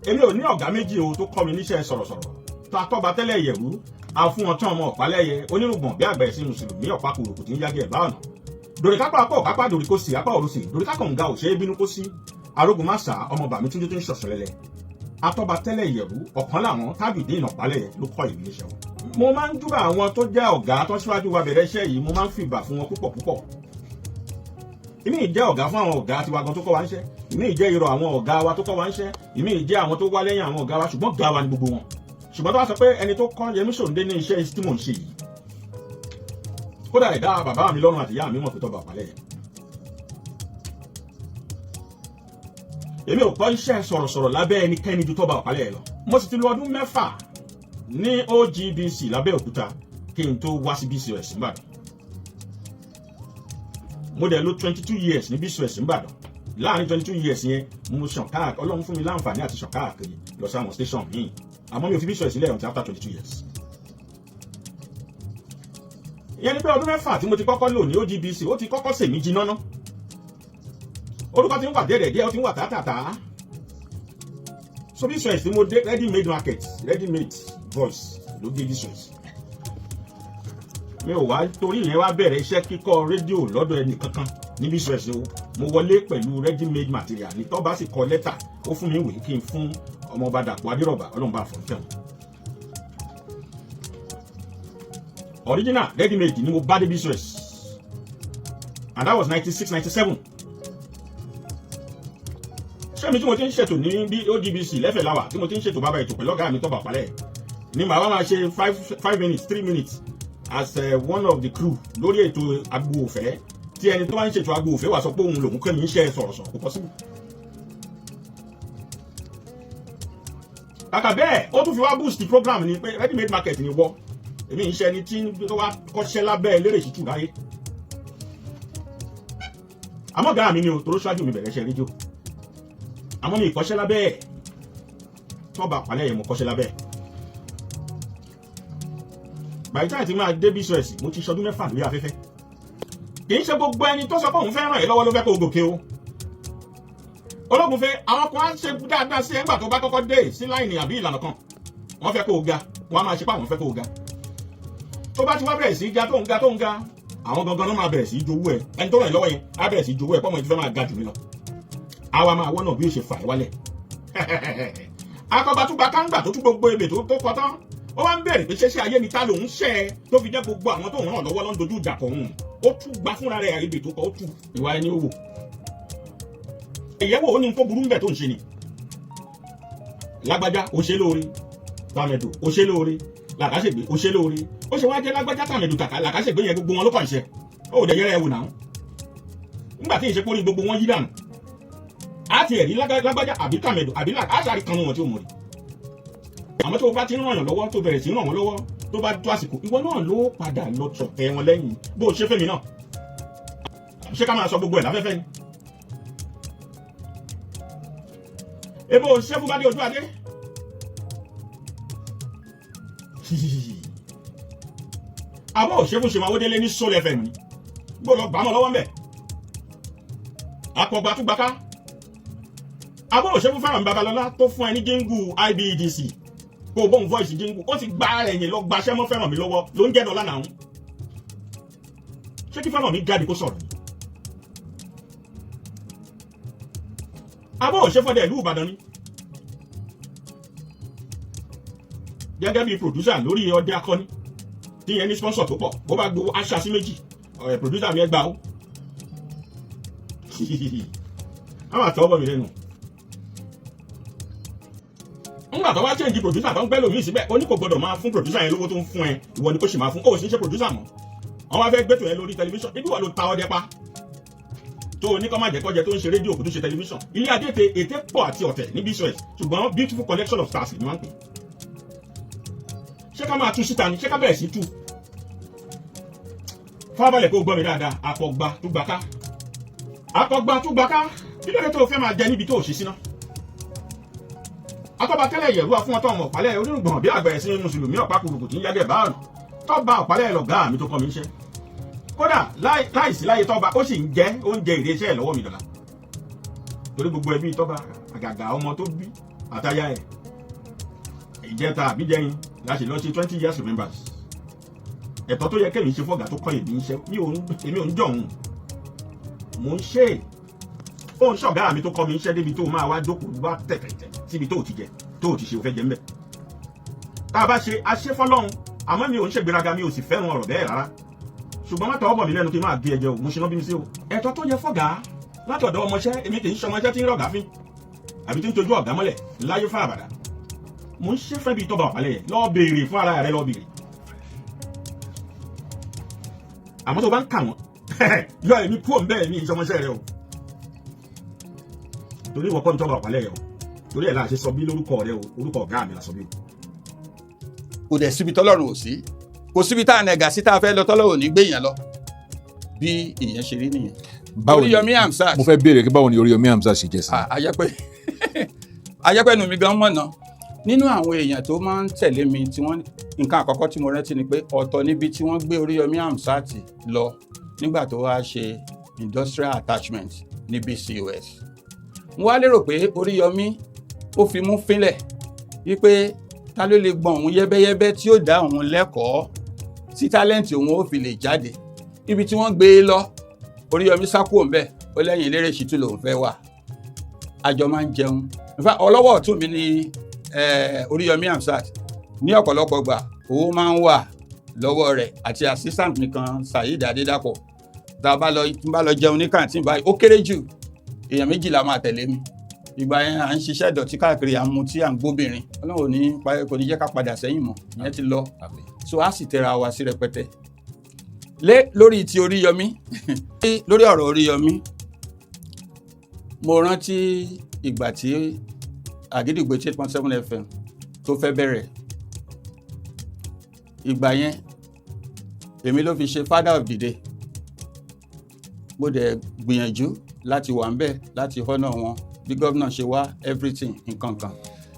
èmi ò ní ọ̀gá méjì o tó kọ́ mi níṣẹ́ sọ̀rọ̀sọ̀rọ̀ tó atọ́ba tẹ́lẹ̀ yẹ̀wú àfún ọtán ọmọ ọ̀pálẹ́yẹ onírùngbọ̀n bí àgbà ẹ̀sìn mùsùlùmí, ọ̀pá kùrùkù tí ń yági ẹ̀ bá ọ̀nà dòríkápá apá ọ̀kápá dòríkó sí apá òrùsì dòríkákọ̀ ǹga ò ṣe é bínú kó sí arógun má sà ọmọ bàmí túnjú tó ń ṣọ̀ṣọ̀ lẹ́lẹ̀. Atọ́ba tẹ́lẹ̀ yẹ̀wú ọ̀kan làwọn Tajudeen Ọ̀pálẹ̀yẹ ló kọ́ ìlú níṣẹ́ wọn. Mo máa ń júbà àwọn tó jẹ́ ọ̀gá tó síwájú wa bẹ̀rẹ̀ iṣẹ́ yìí. Mo máa ń fìbà fún wọn púpọ̀ púpọ̀. Ìmí jẹ́ ọ̀gá fún àwọn ọ̀gá tiwa gan tó kọ́ wa níṣẹ́, ìmí jẹ́ irọ́ àwọn ọ̀gá wa tó kọ́ wa níṣẹ́, ìmí jẹ́ àwọn tó wá lẹ́yìn àwọn ọ̀gá wa, ṣùgbọ́n ọ̀gá wa ni gbogbo wọn. Ṣùgbọ́n tó bá sọ pé ẹni tó kọ́ Yẹmí Ṣòǹdé ní iṣẹ́ tí mò ń ṣe yìí, kódà ẹ̀dá bàbá mi lọ́rùn àti ìyá mi mọ̀ pé tọ́ba àpálẹ̀ yẹn. Èmi ò kọ́ iṣẹ́ sọ̀rọ̀sọ̀rọ̀ lábẹ́ ẹnikẹ́ni ju tọ́ba àpálẹ̀ yẹn lọ. Mo sì ti lo ọdún 6 ní OGBC lábẹ́òkúta kí n tó wá sí BCOS nìbàdàn. Mo dẹ̀ lo 22 years ní BCOS nìbàdàn. Láàrin 22 years yẹn, mo ṣàn káàkiri. Ọlọ́run fún mi láǹfààní àti ṣàn káàkiri lọ sí àwọn station míì, àmọ́ mi ò fi BCOS sílẹ̀ until after 22 years. Ìyẹn ni pé ọdún 6 tí mo ti kọ́kọ́ lò ní OGBC, ó ti kọ́kọ́ sèmi jiná ná. Orúkọ ti ń wà díẹ̀ díẹ̀, ó ti ń wà tààtàtà. So BCOS tí mo dé, ready made market, ready made voice ló dé BCOS. Mi ò wá torí ìyẹn wá bẹ̀rẹ̀ iṣẹ́ kíkọ́ rédíò lọ́dọ̀ ẹnì kankan ní BCOS o. Mo wọlé pẹ̀lú ready made material ní. Tọ́ bá sì kọ lẹ́tà, ó fún mi ìwé kí n fún ọmọọba Dàpọ̀ Adérọ̀bà, ọlọ́run bá fọ̀ tẹ̀wọ̀n. Original ready made ni mo bá dé BCOS, and that was 96, 97. Ṣé mi tí mo ti ń ṣètò ní bí OGBC lẹ́fẹ̀ẹ́ láwà, tí mo ti ń ṣètò bàbá ètò pẹ̀lú ọ̀gá mi tọ́ba àpálẹ̀ ni, màá wá máa ṣe 5, 5 minutes, 3 minutes as one of the crew lórí ètò agbo òfẹ́, tí ẹni tó bá ń ṣètò agbo òfẹ́ wà sọ pé òun lòun kẹ́mi ń ṣe sọ̀rọ̀sọ̀rọ̀? Kò possible. Kàkà bẹ́ẹ̀, ó tún fi wá boost the program ni pé ready made market ni wọ́. Èmi ń ṣe ẹni tí tó wá kọ́ṣẹ́ lábẹ́ eléré ìṣítù láyé, àmọ́ ọ̀gá mi ni o, toró ṣáájú mi bẹ̀rẹ̀ iṣẹ́ rédíò, àmọ́ mi ìkọ́ṣẹ́ lábẹ́ ẹ̀. Tọ́ba àpálẹ̀ yẹn, mo kọ́ṣẹ́ lábẹ́ ẹ̀. By the time tí máa dé BCOS, mo ti ṣọdún 6 lórí afẹ́fẹ́. Kì í ṣe gbogbo ẹni tó sọ pé òun fẹ́ ràn ẹ́ lọ́wọ́ ló fẹ́ kó o gòkè o. Ológun fẹ́ àwọn kan á ṣe dáadáa sí ẹ nígbà tó bá kọ́kọ́ dé sí line àbí ìlànà kan. Wọ́n fẹ́ kó o ga, wọ́n á máa ṣe pé àwọn fẹ́ kó o ga. Tó bá ti wá bẹ̀rẹ̀ sí ga, tó ń ga, tó ń ga, àwọn gangan ló máa bẹ̀rẹ̀ sí jowú ẹ. Ẹni tó ràn ẹ́ lọ́wọ́ yẹn á bẹ̀rẹ̀ sí jowú ẹ pọ́nmọ́ ẹ ti fẹ́ máa ga jù mí lọ. Àwa máa wọ́nà bí ó ṣe fà ẹ́ wálẹ̀. Akọbatúgba káńgbà tó tún gbogbo ebè tó kọ tán, ó wá ń bẹ̀rẹ̀ pé ṣẹ́ṣẹ́ ayé ni ta lòun ṣẹ́ ẹ tó fi jẹ́ gbogbo àwọn tó ń ràn lọ́wọ́ ló ń dojú ìjà kọ òun. Ó tún gba fúnra rẹ̀ ebè tó kọ, ó tú ìwà ẹni ó wò. Ìyẹ́wò ó ní tó burú ń bẹ̀ tó ń ṣe ni. Lágbájá, ó ṣe lóore. Tàmẹ̀dò, ó ṣe lóore. Làkàṣègbè, ó ṣe lóore. Ó ṣe wá jẹ́ lágbájá, tàmẹ̀dò, kàkà làkàṣègbè yẹn, gbogbo wọn ló kàn ṣe? Ó dẹ̀ yẹrẹ ẹ wò náà. Nígbà tí ìṣepórí gbogbo wọn yí dànù, á ti ẹ̀rí lágbájá àbí tàmẹ̀dò àbí làkàṣàrí kan wọn tí ó mọ̀ rí. Àmọ́ tó o bá ti ń ràn yàn lọ́wọ́, tó bẹ̀rẹ̀ sí ràn wọ́n lọ́wọ́, tó bá tó àsìkò, ìwọ náà ló padà lọ sọ̀tẹ̀ wọn lẹ́yìn, bó o ṣe fẹ́mi náà. Ṣé ká máa sọ gbogbo ẹ̀ láfẹ́fẹ́ ni? Ebo o ṣe fún bá dé ojú adé. Àbọ̀ ò ṣe fún ṣèwà Awódélé ní Soul FM ni, bó lọ gbàmọ́ lọ́wọ́ mbẹ̀ akọgbàtúgbaká. Àbọ̀ ò ṣe fún Fẹ́rànmi Babalọ́lá tó fún ẹ ní jíngù IBEDC, kó o bóun voice jíngù, ó ti gba ẹ̀yìn lọ gbaṣẹ́ mọ́ Fẹ́rànmi lọ́wọ́ ló ń jẹ́ dọ́là náà. Ṣé kí Fẹ́rànmi jáde kó sọ̀rọ̀ ni? Àbọ̀ ò ṣe fọ́dẹ̀ ìlú Ìbàdàn ni, gẹ́gẹ́ bí producer lórí ọdẹ akọni tí yẹn ní sponsor tó pọ̀, bó bá gbowó aṣa sí méjì, ọ̀rẹ́ producer mi ẹ gbà ó. Àwọn àtọwọ́ bọ̀ mí lẹ́nu ńgbà tó wá change producer tó ń gbẹ́ lómi síbẹ̀, ó ní kò gbọdọ̀ máa fún producer yẹn lówó tó ń fún ẹ, ìwọ ni kò sì máa fún. Ó sì ń ṣe producer mọ́, wọ́n wá fẹ́ gbẹ́tò yẹn lórí tẹlifíṣàn ibi wà ló ta ọdẹ pa tó o ní kọ́ má jẹ́ kọ́jẹ tó ń ṣe rédíò kò tó ṣe tẹlifíṣàn. Ilé adé te ète pọ̀ àti ọ̀tẹ̀ ní BCOS, ṣùgbọ́n beautiful collection of stars ni wọ́n ń pè. Ṣé ká máa tú síta ni? Ṣé ká bẹ̀rẹ̀ sí tú? Fábàlẹ̀ kó gbọ́ mi dáadáa. Akọgba tó gbaká, akọgba tó gbaká, kí ló dé tó o fẹ́ máa jẹ níbi tó o ṣe síná? Atọ́ba tẹ́lẹ̀ yẹ̀rú afún ọtọ́ ọmọ ọ̀pálẹ̀ onírùngbọ̀n bí àgbẹ̀ ẹ̀sìn mùsùlùmí ọ̀pá kùrùkù tí ń yágẹ̀ báàrù tọ́ba ọ̀pálẹ̀ lọ̀gá mi tó kọ́ mi iṣẹ́. Kódà láìsí láyé tọ́ba, ó sì ń jẹ́ oúnjẹ ìrẹsẹ̀ ẹ̀ lọ́wọ́ mi dọ̀la, torí gbogbo ẹbí tọ́ba, àgàgà ọmọ tó bí àtayá ẹ̀, ìjẹta àbíjẹrin la ṣe lọ ṣe 20 years remembrance. Ẹ̀tọ́ tó yẹ kẹ́mi ṣe fọ́gà tó kọ́ èmi ń ṣe, èmi ò ń jọ̀ òun, mò ń ṣe é. Ó ń ṣọ̀gá mi tó kọ́ mi ń ṣẹ́ débi tó máa wá jókòó wá tẹ̀tẹ̀tẹ̀ síbi tó ti jẹ tó ti ṣe, ò fẹ́ jẹ ńbẹ̀. Tá a bá ṣe aṣẹ́ fọlọ́run, àmọ́ mi ò ń ṣègbéraga, mi ò sì fẹ́ràn ọ̀rọ̀ bẹ́ẹ̀ rárá. Ṣùgbọ́n má tọwọ́ bọ̀ mí lẹ́nu kí n máa gé ẹjẹ o. Mo ṣe ná bí mi sí o. Ẹ̀tọ́ tó yẹ fọ́gà látọ̀dọ̀ ọmọṣẹ́, èmi kì í ṣọmọṣẹ́ tí ń rọ̀gá fín àbí tí ń tojú ọ̀gá mọ́lẹ̀ láyé fún àbàdà. Mo ń ṣe fẹ́ bí tọ́ba ọ̀pálẹ̀ yẹn, lọ́ọ́ béèrè fún ara rẹ, lọ́ọ́ béèrè. Àmọ́ tó bá ń kà wọ́n yọ èmi kúrò ń bẹ́ẹ̀, mi ìṣọmọṣẹ́ rẹ o, torí ìwọ kọ́ ní tọ́ba ọ̀pálẹ̀ yẹn o. Torí ẹ̀ la ṣe sọ bí lórúkọ rẹ o, orúkọ ọ̀gá mi la sọ bí o. Kò dẹ̀ síbi tọ́lọ́run ò sí, kò síbi tá a nẹ̀gà sí tá a fẹ́ lọ tọ́lọ́run ò ní gbé yẹn lọ. Bí ìyẹn ṣe rí nìyẹn. Báwo ni Oríyọmí Hamzat. Mo fẹ́ béèrè kí báwo ni Oríyọmí Hamzat ṣe jẹ́ sí? Àyẹ́pẹ́ àyẹ́pẹ́ nu mi gan mọ̀nà nínú àwọn èèyàn tó máa ń tẹ̀lé mi tí wọ́n. Nǹkan àkọ́kọ́ tí mo rántí ni pé ọ̀tọ̀ níbi tí wọ́n gbé Oríyọmí Hamzat lọ nígbà tó wá ṣe industrial attachment ní BCOS. Mo wá lérò pé Oríyọmí ó fi mú fínlẹ̀ wípé ta ló lè gbọ́n òun yẹ́bẹ́yẹ́bẹ́ tí ó dá òun lẹ́kọ̀ọ́ tí tálẹ́ǹtì òun ó fi lè jáde. Ibi tí wọ́n gbé e lọ, Oríyọmí sá kúrò ńbẹ̀, ó lẹ́yìn eléré Ṣítù lòun fẹ́ wà. Àjọ máa ń jẹun. In fact, ọlọ́wọ́ ọ̀tún mi ni Oríyọmí Hamzat. Ní ọ̀pọ̀lọpọ̀ gbà, owó máa ń wà lọ́wọ́ rẹ̀ àti assistant mi kan, Saheed Adédàpọ̀. Tá a bá lọ, tí n bá lọ jẹun ní kàǹtìn báyìí, ó kéré jù èèyàn méjìlá máa tẹ̀lé mi. Ìgbà yẹn, à ń ṣiṣẹ́ ìdọ̀tí káàkiri, à ń mutí, à ń gbóbìnrin. Ọlọ́run ò ní kò ní jẹ́ ká padà sẹ́yìn mọ́, ìyẹn ti lọ. So a sì tẹra wa sí rẹpẹtẹ lé lórí ti Oríyọmí. Lórí ọ̀rọ̀ Oríyọmí, mo rántí ìgbà tí Àgídìgbò 8.7 FM tó fẹ́ bẹ̀rẹ̀. Ìgbà yẹn, èmi ló fi ṣe father of the day. Mo dẹ̀ gbìyànjú láti wà ń bẹ̀ láti honour wọn bí gómìnà ṣe wá, everything, nǹkan kan.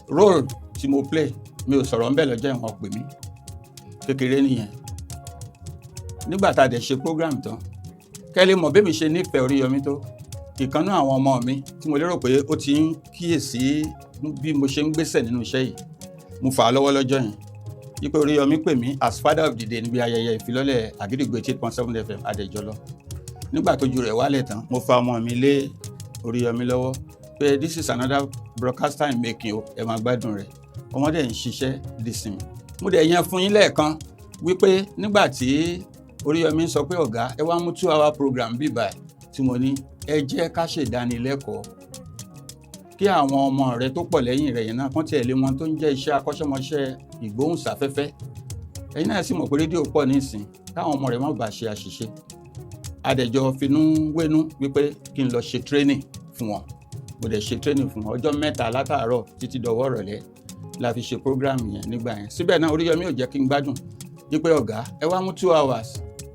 Role tí mo play, mi ò sọ̀rọ̀ ńbẹ̀ lọ́jọ́ ìwọ̀n pè mí kékeré nìyẹn. Nígbà tá a dẹ̀ ṣe program tán, kẹ́lẹ́ mọ̀ bí mi ṣe nífẹ̀ẹ́ Oríyọmí tó, ìkànnú àwọn ọmọ mi tí mo lérò pé ó ti ń kíyèsí bí mo ṣe ń gbésẹ̀ nínú iṣẹ́ yìí, mo fà á lọ́wọ́ lọ́jọ́ yẹn yípe Oríyọmí pè mí as father of the day níbi ayẹyẹ ìfilọ́lẹ̀ Àgídìgbò 8.7 FM. Adẹ̀jọ́ lọ. Nígbà tójú rẹ̀ wálẹ̀ tán, mo fa ọmọ mi lé Oríyọmí lọ́wọ́. Pé this is another broadcaster in making o, ẹ máa gbádùn rẹ̀. Ọmọdé ń ṣiṣẹ́ dìsìn. Mo dẹ̀ yẹn fún yín lẹ́ẹ̀kan wípé nígbà tí Oríyọmí sọ pé ọ̀gá, ẹ wá mú 2 hour program bíbà ẹ̀, tí mo ní ẹ jẹ́ ká ṣèdánilẹ́kọ̀ọ́ kí àwọn ọmọ rẹ tó pọ̀ lẹ́yìn rẹ̀ yẹn náà kán tiẹ̀ lé wọn tó ń jẹ́ iṣẹ́ akọ́ṣẹ́mọṣẹ́ ìgbóhùnsáfẹ́fẹ́. Ẹ̀yin náà sì mọ̀ pé rédíò pọ̀ nísìn, káwọn ọmọ rẹ̀ má bàa ṣe àṣìṣe. Adẹ̀jọ́ finú wénú wípé kí n lọ ṣe training fún wọn. Mo dẹ̀ ṣe training fún wọn ọjọ́ 3 látàárọ̀ títí dọwọ́ ìrọ̀lẹ́ la fi ṣe program yẹn nígbà yẹn. Síbẹ̀ náà, Oríyọmí ò jẹ́ kí n gbádùn wípé ọ̀gá, ẹ wá mú 2 hours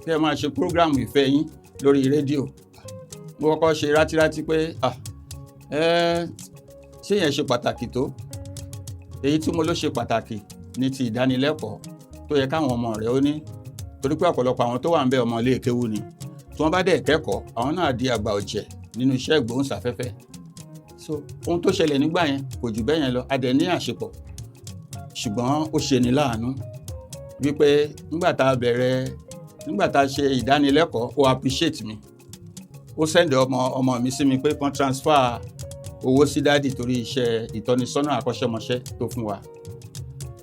kí ẹ máa ṣe program ìfẹ́ yín lórí rédíò. Mo kọ́kọ́ ṣe rátíráti pé, ah, ẹ ṣé yẹn ṣe pàtàkì tó èyí tí mo ló ṣe pàtàkì ní ti ìdánilẹ́kọ̀ọ́ tó yẹ káwọn ọmọ rẹ̀ ó ní, torí pé ọ̀pọ̀lọpọ̀ àwọn tó wà ń bẹ ọmọ ilé kéwú ni. Tí wọ́n bá dẹ̀ kẹ́kọ̀ọ́, àwọn náà di àgbà ọ̀jẹ̀ nínú iṣẹ́ ìgbóhùnsáfẹ́fẹ́. So ohun tó ṣẹlẹ̀ nígbà yẹn kò jù bẹ́ẹ̀ yẹn lọ. A dẹ̀ ní àṣepọ̀, ṣùgbọ́n ó ṣe ní láàánú wípé nígbà tá a bẹ̀rẹ̀, nígbà tá a ṣe ìdánilẹ́kọ̀ọ́, ó appreciate mi, ó send ọmọ ọmọ mi sí mi pé kàn transfer owó sí daddy torí iṣẹ́ ìtọ́nisọ́nà akọ́ṣẹ́mọṣẹ́ tó fún wa.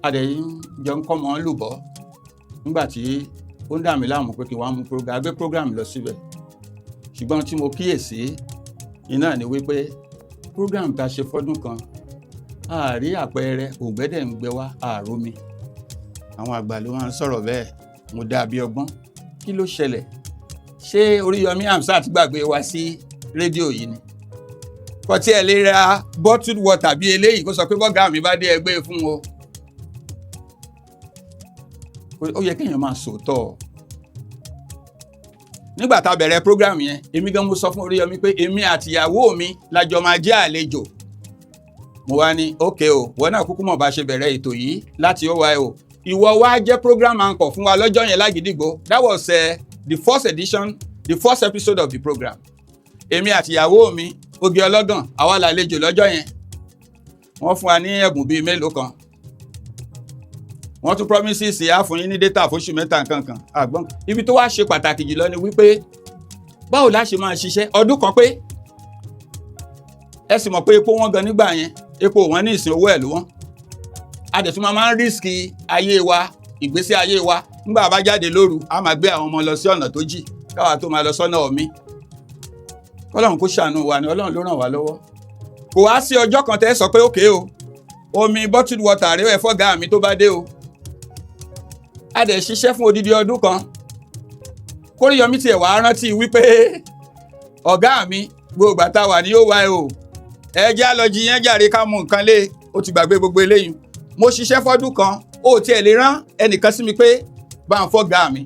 A dẹ̀ ń jọ ń kọ́ mọ́ lùbọ́ nígbà tí ó ń dà mí láàmú pé kí wọ́n á mú program, gbé program lọ síbẹ̀. Ṣùgbọ́n tí mo kíyèsí iná ni wípé program tá a ṣe fọ́dún kan, àárí àpẹẹrẹ ògbẹ́dẹ̀ ń gbẹ wá àrómi. Àwọn àgbà ló máa ń sọ̀rọ̀ bẹ́ẹ̀. Mo dàbí ọgbọ́n, kí ló ṣẹlẹ̀? Ṣé Oríyọmí Hamzat gbàgbé wa sí rédíò yìí ni? Kò tí ẹ lè ra bottled water bí eléyìí, kó sọ pé bọ́gà mi bá dé, ẹgbẹ́ fún o. Ó yẹ kéèyàn máa sòótọ́. Nígbà tá a bẹ̀rẹ̀ program yẹn, èmi gan mo sọ fún Oríyọmí pé èmi àtìyàwó mi lájọ máa jẹ́ àlejò. Mo wá ní ókè o, wọn náà kúkú mọ̀ bá ṣe bẹ̀rẹ̀ ètò yìí láti OYO. Ìwọ wá jẹ́ program anchor fún wa lọ́jọ́ yẹn lágídígbò. That was the first edition, the first episode of the program. Èmi àtìyàwó mi, Oge Ọlọ́gàn, àwa làlejò lọ́jọ́ yẹn. Wọ́n fún wa ní ẹ̀bùn bíi mélòó kan. Wọ́n tún promises á fún yín ní data fóṣù 3, nǹkan kan àgbọ̀n. Ibi tó wá ṣe pàtàkì jùlọ ni wípé báwo la ṣe máa ṣiṣẹ́ ọdún kan pé ẹ sì mọ̀ pé epo wọn gan nígbà yẹn, epo wọn ní ìsìn, owó ẹ̀ ló wọ́n. A dẹ̀ tún máa ń risk ayé wa, ìgbésí ayé wa. Nígbà bá jáde lóru, a máa gbé àwọn ọmọ lọ sí ọ̀nà tó jì káwa tó máa lọ sọ́nà ọ̀mí. Kọ́lọ́run kó ṣàánú wa ni. Ọlọ́run ló ràn wá lọ́wọ́. Kò wá sí ọjọ́ kan tẹ́ sọ pé ókè o, omi bottled water rẹ ẹ fọ́gà mi tó bá dé o. A dẹ̀ ṣiṣẹ́ fún odidi ọdún kan. Kóríyọmí tiẹ̀ wá rántí wípé ọ̀gá mi, gbogbo àtà wà ní OYO, ẹ jẹ́ á lọ jí yẹn jàre ká mú nǹkan lé. Ó ti gbàgbé gbogbo eléyìí. Mo ṣiṣẹ́ fọ́dún kan, ó tiẹ̀ lè rán ẹnìkan sí mi pé bá ń fọ́gà mi.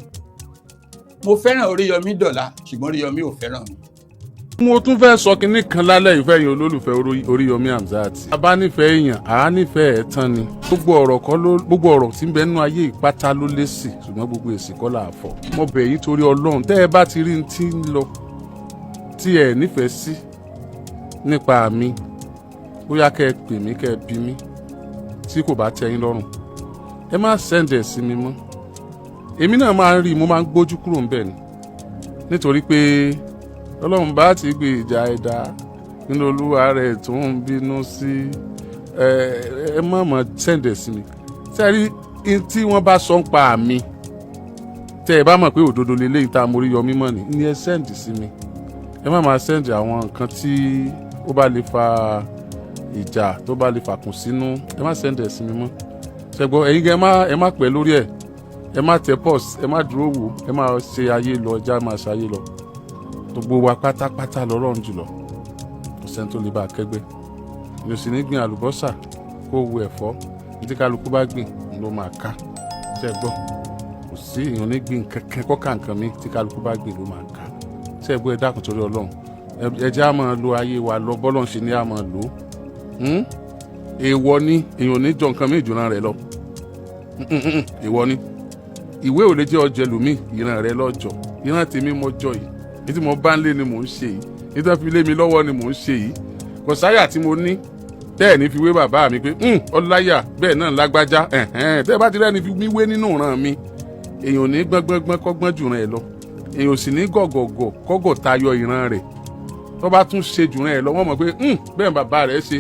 Mo fẹ́ràn Oríyọmí dọ̀la, ṣùgbọ́n Oríyọmí ò fẹ́ràn mi. Mo tún fẹ́ sọ kinní kan lálẹ́ ìfẹ́ yìí, olólùfẹ́ Oríyọmí Hamzat. A bá nífẹ̀ẹ́ èèyàn, àá nífẹ̀ẹ́ ẹ̀ tán ni. Gbogbo ọ̀rọ̀ kọ́ ló, gbogbo ọ̀rọ̀ tí ń bẹ nínú ayé ìpátá ló lésì, ṣùgbọ́n gbogbo èsì kọ́ là á fọ̀. Mo bẹ̀ yín torí Ọlọ́run, tẹ́ ẹ bá ti rí tí ń lọ tí ẹ nífẹ̀ẹ́ sí nípa mi, bóyá kẹ́ ẹ pè mí, kẹ́ ẹ bí mi, tí kò bá tẹ́ yín lọ́rùn, ẹ má send ẹ̀ sí mi mọ́. Èmi náà máa ń rí i, mo máa ń gbójú kúrò ń bẹ̀ ni, nítorí pé Ọlọ́run bá ti gbé ìjà ẹ̀dá nínú olúwa rẹ̀ tó ń bínú sí ẹ. Ẹ má mọ̀ send ẹ̀ sí mi. Sẹ́rí tí wọ́n bá sọ ń pa mi, tẹ́ ẹ bá mọ̀ pé òdodo lélẹ́yìn tá a mórí yọ mímọ́ ni ẹ send sí mi. Ẹ má máa send àwọn nǹkan tí ó bá lè fa ìjà, tó bá lè fàkùn sínú, ẹ má send ẹ̀ sí mi mọ́. Ṣẹgbọ́n ẹ̀yin gan, ẹ má pẹ́ lórí ẹ̀, ẹ má tẹ pause, ẹ má dúró wò. Ẹ má ṣe ayé lọ, ẹjá máa ṣe ayé lọ. Gbogbo wa pátápátá lọ́rọ̀ jùlọ, kò sẹ́ni tó lè bá a kẹ́gbẹ́. Mi ò sì ní gbin àlùbọ́sà kó wu ẹ̀fọ́. Ní tí kálukú bá gbìn ló máa ká. Ṣe gbọ́? Kò sí èèyàn ní gbìn kankan kọ́ka nǹkan mi, tí kálukú bá gbìn ló máa ká. Ṣe gbọ́? Ẹ dákun torí Ọlọ́run, ẹ jẹ́ á máa lo ayé wa lọ bọ́lọ̀ ń ṣe ní á máa lò ó. Èèwọ̀ ni èèyàn ò ní jọ nǹkan mí ìjùràn rẹ̀ lọ. Èèwọ̀ ni ìwé ò lè jẹ́ ọjẹ́ lùmí ìran rẹ̀ lọ́jọ́. Ìran tèmi mo jọ yìí, ní tí mo bá ń lé ni mò ń ṣe yìí, ní tí wọ́n fi lé mi lọ́wọ́ ni mò ń ṣe yìí. Kò sáyà tí mo ní tẹ́ ẹ̀ ní fi wé bàbá mi pé ọláyà bẹ́ẹ̀ náà lágbájá. Tẹ́ ẹ bá ti rẹ́ni fi mí wé nínú ìran mi, èèyàn ò ní gbọ́ngbọ́ngbọ́n kọ́gbọ́n jù ràn ẹ̀ lọ, èèyàn ò sì ní gọ̀gọ̀gọ̀ kọ́gọ̀ tayọ ìran rẹ̀. Tó bá tún ṣe jù rẹ̀ lọ, wọ́n mọ̀ pé bẹ́ẹ̀ bàbá rẹ̀ ṣe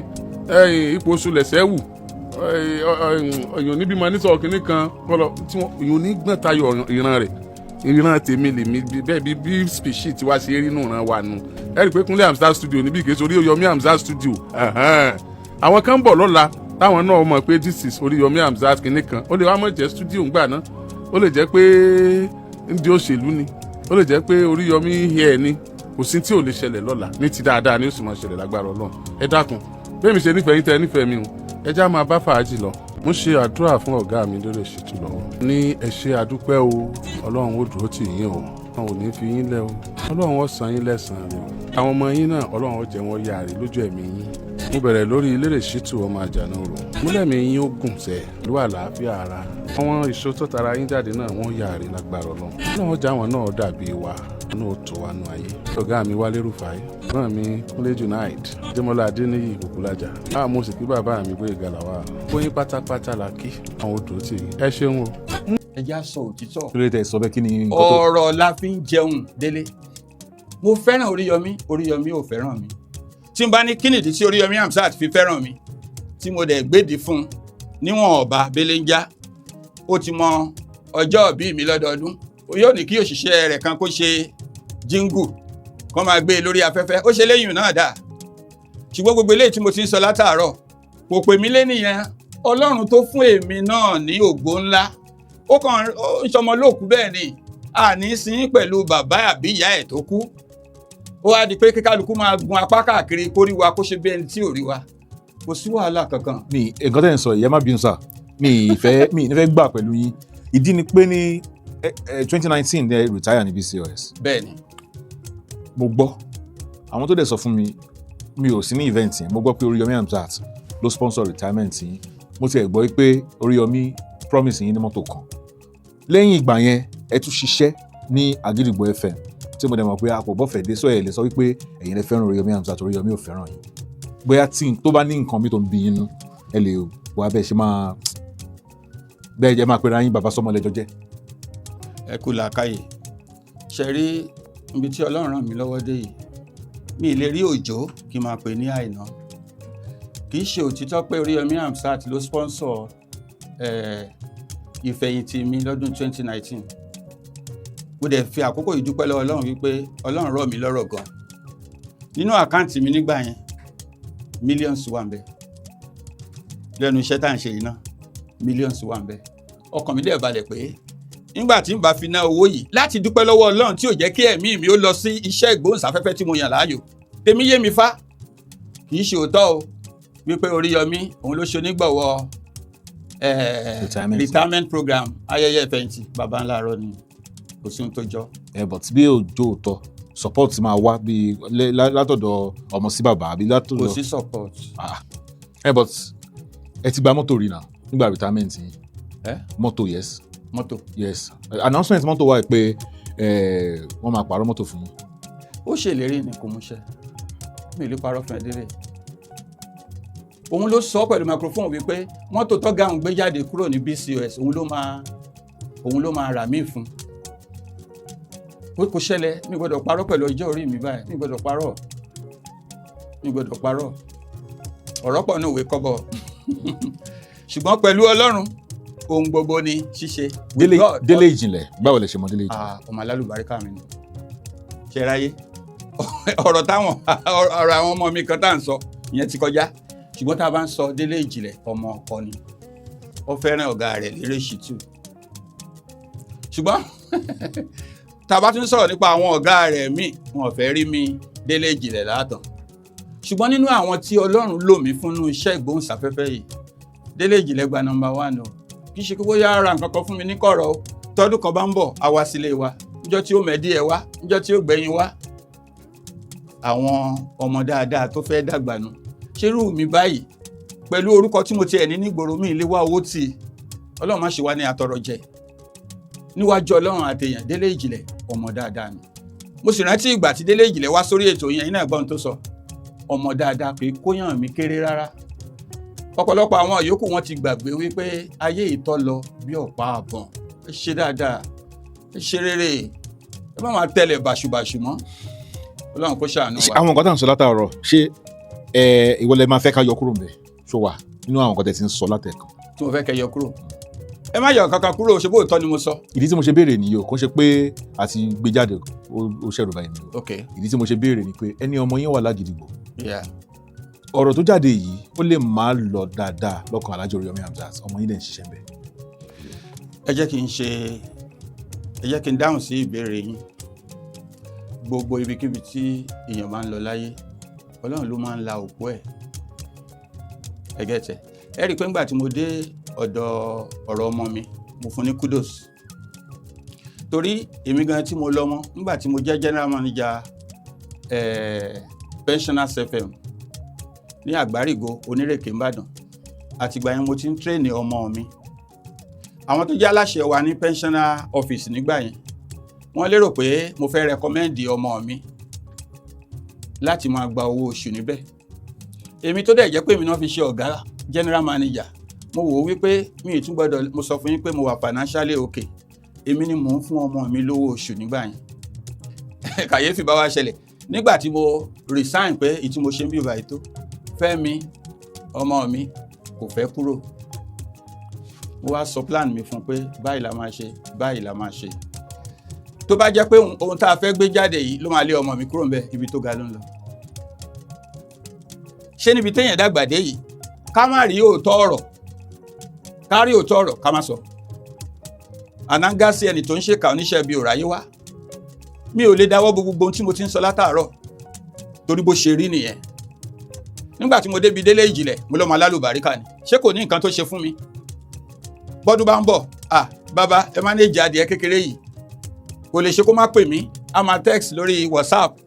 ẹ̀yìn ipò oṣù lẹ̀sẹ̀ wù èèyàn níbí máa nísọ̀ kínní kan kọlọ tí wọ́n èèyàn ní gbọ́n tayọ ìran rẹ̀. Ìran tèmi lèmi bẹ́ẹ̀ bí species tí wàá ṣe rí nù ìran wa nù. Ẹ rí i pé Kúnlé Hamzat Studio níbí kìí ṣe Oríyọmí Hamzat Studio. Àwọn kan ń bọ̀ lọ́la táwọn náà mọ̀ pé this is Oríyọmí Hamzat kínní kan. Ó lè wá mọ̀ jẹ́ studio ńgbà náà, ó lè jẹ́ pé ndí òṣèlú ni, ó lè jẹ́ pé Oríyọmí hair ni. Kò sí tí ò lè ṣẹlẹ̀ lọ́la. Ní ti dáadáa ni ó sì máa ṣẹlẹ̀ lágbára Ọlọ́run. Ẹ dákun, bẹ́ẹ̀ mi ṣe nífẹ̀ẹ́ yín tẹ́ ẹ nífẹ̀ẹ́ mi o, ẹ já máa bá fàájì lọ. Mo ṣe àdúrà fún ọ̀gá mi lórí ìṣètò lọ́wọ́ ní. Ẹ ṣe àdúpẹ́ o. Ọlọ́run ó dúró tì yín o. Ọlọ́run ò ní fi yín lẹ̀ o. Ọlọ́run ó san yín lẹ́san rẹ̀ o. Àwọn ọmọ yín náà, Ọlọ́run ó jẹ́ wọn yáre lójú ẹ̀mí yín. Mo bẹ̀rẹ̀ lórí Lérè Ṣítù ọmọ Àjànàrò. Múlẹ̀mí yín ó gùn sẹ́ ló àlàáfíà ara. Àwọn èso tó tara yín jáde náà, wọ́n yáre lágbára Ọlọ́run. Ọlọ́run já wọn náà dàbí wa náà, ó tó wa nù ayé. Ọ̀gá mi Wálé Rúfáì náà, mi Kúnlé Junaid, Adémọlá Adéníyì Òkúlájà báà, mo sì kí bàbá mi Gbóyèga Làwà bóyin pátápátá la kí àwọn odò tì í. Ẹ ṣeun o. Ẹ já sọ òtítọ́. Kí ló dé tẹ́ ẹ sọ bẹ́ẹ̀? Kí ni nǹkan tó Ọ̀rọ̀ la fi ń jẹun, Délé. Mo fẹ́ràn Oríyọmí, Oríyọmí ò fẹ́ràn mi. Tí n bá ní kí nìdí tí Oríyọmí Hamzat fi fẹ́ràn mi, tí mo dẹ̀ gbédìí fún un níwọ̀n ọ̀ba belenja, ó ti mọ ọjọ́ ìbí mi lọ́dọọdún. Ó yóò ní kí òṣìṣẹ́ rẹ̀ kan kó ṣe jingle, kó máa gbé e lórí afẹ́fẹ́. Ó ṣe léyìn náà dáa, ṣùgbọ́n gbogbo eléyìí tí mo ti ń sọ látàárọ̀ kò pè mí lé nìyẹn. Ọlọ́run tó fún èmi náà ní ògo ńlá, ó kàn ó ń sọmọ lóòkú bẹ́ẹ̀ ni àní sin pẹ̀lú bàbá àbí ìyá ẹ̀ tó kú. Ó wá di pé kíkálukú máa gun apá káàkiri kó rí wa, kó ṣe bí ẹni tí ò rí wa. Kò sí wàhálà kankan. Mi nǹkan tẹ́ ń sọ yìí, ẹ má bínú sà, mi ì fẹ́ gbà pẹ̀lú yín. Ìdí ni pé ní 2019 ẹ retire ní BCOS. Bẹ́ẹ̀ ni. Mo gbọ́ àwọn tó dẹ̀ sọ fún mi, mi ò sí ní event yẹn, mo gbọ́ pé Oríyọmí Hamzat ló sponsor retirement yín. Mo ti ẹ̀ gbọ́ pé Oríyọmí promise yín ní mọ́tò kan. Lẹ́yìn ìgbà yẹn, ẹ tún ṣiṣẹ́ ní Àgídìgbò FM, tí mo dẹ̀ mọ̀ pé a kò bọ́fẹ̀ dé sọ. Ẹ̀ lè sọ wípé ẹ̀yin lè fẹ́ràn Oríyọmí Hamzat, Oríyọmí ò fẹ́ràn yín. Bóyá tí tó bá ní nǹkan mi tó ń bí yín nú, ẹ lè wá bẹ́ẹ̀ ṣe máa bẹ́ẹ̀ jẹ́ máa pera yín bàbá sọmọ lẹ́jọ́ jẹ́. Ẹ kú làákàyè. Ṣe rí ibi tí Ọlọ́run ràn mí lọ́wọ́ dé yìí, mi ì lè rí òjò kí n máa pè ní àìná. Kì í ṣe òtítọ́ pé Oríyọmí Hamzat ló sponsor ìfẹ̀yìntì mi lọ́dún 2019. Mo dẹ̀ fi àkókò yìí dúpẹ́ lọ́wọ́ Ọlọ́run wípé Ọlọ́run rọ̀ mí lọ́rọ̀ gan. Nínú account mi nígbà yẹn, millions wà ń bẹ̀. Lẹ́nu iṣẹ́ tá à ń ṣe yìí náà, millions wà ń bẹ̀. Ọkàn mi dẹ̀ balẹ̀ pé nígbà tí n bá fi ná owó yìí láti dúpẹ́ lọ́wọ́ Ọlọ́run tí ò jẹ́ kí ẹ̀mí mi ó lọ sí iṣẹ́ ìgbóhùnsáfẹ́fẹ́ tí mo yàn láàyò, tèmi yé mi fá. Kì í ṣe òótọ́ o wípé Oríyọmí òun ló ṣe onígbọ̀wọ́ Retirement. Retirement program, ayẹyẹ ìfẹ̀yìntì. Baba ńlá arọ ni, kò sí ohun tó jọ. Ẹ but bí òjò òótọ́, support máa wá bí látọ̀dọ̀ ọmọ sí bàbá àbí Kò látọ̀dọ̀ sí support. Ah. Ẹ but ẹ ti gba mọ́tò rí náà nígbà retirement yín. Ẹ? Mọ́tò, yes. Mọ́tò? Yes, announcement mọ́tò wà pé wọ́n máa pààrọ̀ mọ́tò fún yín. Ó ṣèlérí ni, kò múṣẹ. Mi ò lè parọ́ fún ẹ, délé. Òun ló sọ pẹ̀lú microphone wípé mọ́tò tọ́gá òun gbé jáde kúrò ní BCOS, òun ló máa rà míì fún. Kò ṣẹlẹ̀. Mi gbọ́dọ̀ parọ́ pẹ̀lú ọjọ́ orí mi báyìí. Mi gbọ́dọ̀ parọ́, mi gbọ́dọ̀ parọ́. Ọ̀rọ̀ pọ̀ ní òwe kọ́bọ̀, ṣùgbọ́n pẹ̀lú Ọlọ́run, ohun gbogbo ni ṣíṣe. With Délé God, Délé Ìjìnlẹ̀, báwo lẹ ṣe mọ̀ Délé Ìjìnlẹ̀? Ah, ọmọ alálùbáríkà mi ni. Ṣe ráyé ọ̀rọ̀ táwọn ọ̀rọ̀ àwọn ọmọ mi kan tá à ń sọ ìyẹn ti kọjá, ṣùgbọ́n tá a bá ń sọ Délé Ìjìnlẹ̀, ọmọ ọkọ ni. Ó fẹ́ràn ọ̀gá rẹ̀ Lérè Ṣítù. Ṣùgbọ́n tá a bá tún sọ̀rọ̀ nípa àwọn ọ̀gá rẹ̀ míì, wọn ò fẹ́ rí mi Délé Ìjìnlẹ̀ látàn. Ṣùgbọ́n nínú àwọn tí Ọlọ́run lò mí fún nínú iṣẹ́ ìgbóhùnsáfẹ́fẹ́ yìí, Délé Ìjìnlẹ̀ gba number one o. Kì í ṣe pé bóyá ra nǹkan kan fún mi ní kọ̀rọ̀ o. Tọdún kan bá ń bọ̀, á wá sílé wa. Níjọ́ tí ó mẹ́dí ẹ wá, níjọ́ tí ó gbẹ̀yìn wá. Àwọn ọmọ dáadáa tó fẹ́ dàgbà nù. Ṣerú mi báyìí pẹ̀lú orúkọ tí mo tiẹ̀ ní nígboro, mi lè wá owó tì í. Ọlọ́run má ṣe wá ní àtọrọ jẹ níwájú Ọlọ́run àtèèyàn. Délé Ìjìnlẹ̀, ọmọ dáadáa ni. Mo sì rántí ìgbà tí Délé Ìjìnlẹ̀ wá sórí ètò yẹn, iná ẹ̀gbọ́n tó sọ, ọmọ dáadáa pé kóyàn mi kéré rárá. Ọ̀pọ̀lọpọ̀ àwọn yòókù wọn ti gbàgbé wípé ayé ìtọ́ lọ bí ọ̀pá àbọ̀n. Ẹ ṣe dáadáa, ẹ ṣe rere, ẹ má máa tẹ̀lé bàṣubàṣu mọ́. Ọlọ́run kó ṣàánú Ṣé wa. àwọn nǹkan tá à ń sọ látàárọ̀, ṣé ẹ ìwọ lẹ máa fẹ́ ká yọ kúrò ńbẹ̀? Ṣó wà nínú àwọn nǹkan tẹ́ ti ń sọ látẹ̀kan? Tí mo fẹ́ kẹ́ yọ kúrò, ẹ má yọ kankan kúrò. Ṣe bóòtọ́ ni mo sọ? Ìdí tí mo ṣe béèrè nìyí o. Kò ń ṣe pé àti gbé jáde ó ṣẹ̀rù báyìí mi o. Ìdí tí mo ṣe béèrè ni pé ẹni ọmọ yín wà lágídígbò. Ọ̀rọ̀ tó jáde yìí, ó lè má lọ dáadáa lọ́kàn Alhaji Oríyọmí Hamzat. Ọmọ yín dẹ̀ ń ṣiṣẹ́ ńbẹ̀. Ẹ jẹ́ kí n dáhùn sí ìbéèrè yín. Gbogbo ibikíbi tí èèyàn máa ń lọ láyé, Ọlọ́run ló máa ń la òpó ẹ̀. Ẹ gẹ́tẹ̀ ẹ rí i pé ńgbà tí mo dé ọ̀dọ̀ ọ̀rọ̀ ọmọ mi, mo fún ní kudos, torí èmi gan tí mo lọ́mọ nígbà tí mo jẹ́ general manager Pensioners FM ní Àgbárígo, Onírèké, Ìbàdàn. Àtìgbà yẹn mo ti ń train ọmọ mi. Àwọn tó jẹ́ aláṣẹ wa ní pensioner office nígbà yẹn, wọ́n lérò pé mo fẹ́ recommend ọmọ mi láti máa gba owó oṣù níbẹ̀. Èmi tó dẹ̀ jẹ́ pé èmi náà fi ṣe ọ̀gá general manager, mo wò ó wípé mi ì tún gbọ́dọ̀. Mo sọ fún yín pé mo wà financially okay. Èmi ni mò ń fún ọmọ mi lówó oṣù nígbà yẹn. Kàyéfì bá wá ṣẹlẹ̀ nígbà tí mo resign pé ìtí mo ṣe ń bí ìbàyí tó Fẹ́mi ọmọ mi kò fẹ́ kúrò. Mo wá sọ plan mi fún un pé báyìí la máa ṣe, báyìí la máa ṣe. Tó bá jẹ́ pé ohun tá a fẹ́ gbé jáde yìí ló máa lé ọmọ mi kúrò ńbẹ̀, ibi tó ga ló ń lọ. Ṣé níbi téèyàn dàgbà dé yìí, ká má rí òótọ́ ọ̀rọ̀? Ká rí òótọ́ ọ̀rọ̀, ká má sọ ànágá sí ẹni tó ń ṣèkà, oníṣẹ́ bíi òráyé wá. Mi ò lè dáwọ́ bo gbogbo ohun tí mo ti ń sọ látàárọ̀, torí bó ṣe rí nìyẹn. Nígbà tí mo débi délé ìjìnlẹ̀, mo lọ́mọ alálùbáríkà ni. Ṣé kò ní nǹkan tó ṣe fún mi? Bọ́dún bá ń bọ̀, ah, bàbá, ẹ má ní ìjà adìẹ kékeré yìí, kò lè ṣe kó má pè mí. A máa text lórí WhatsApp,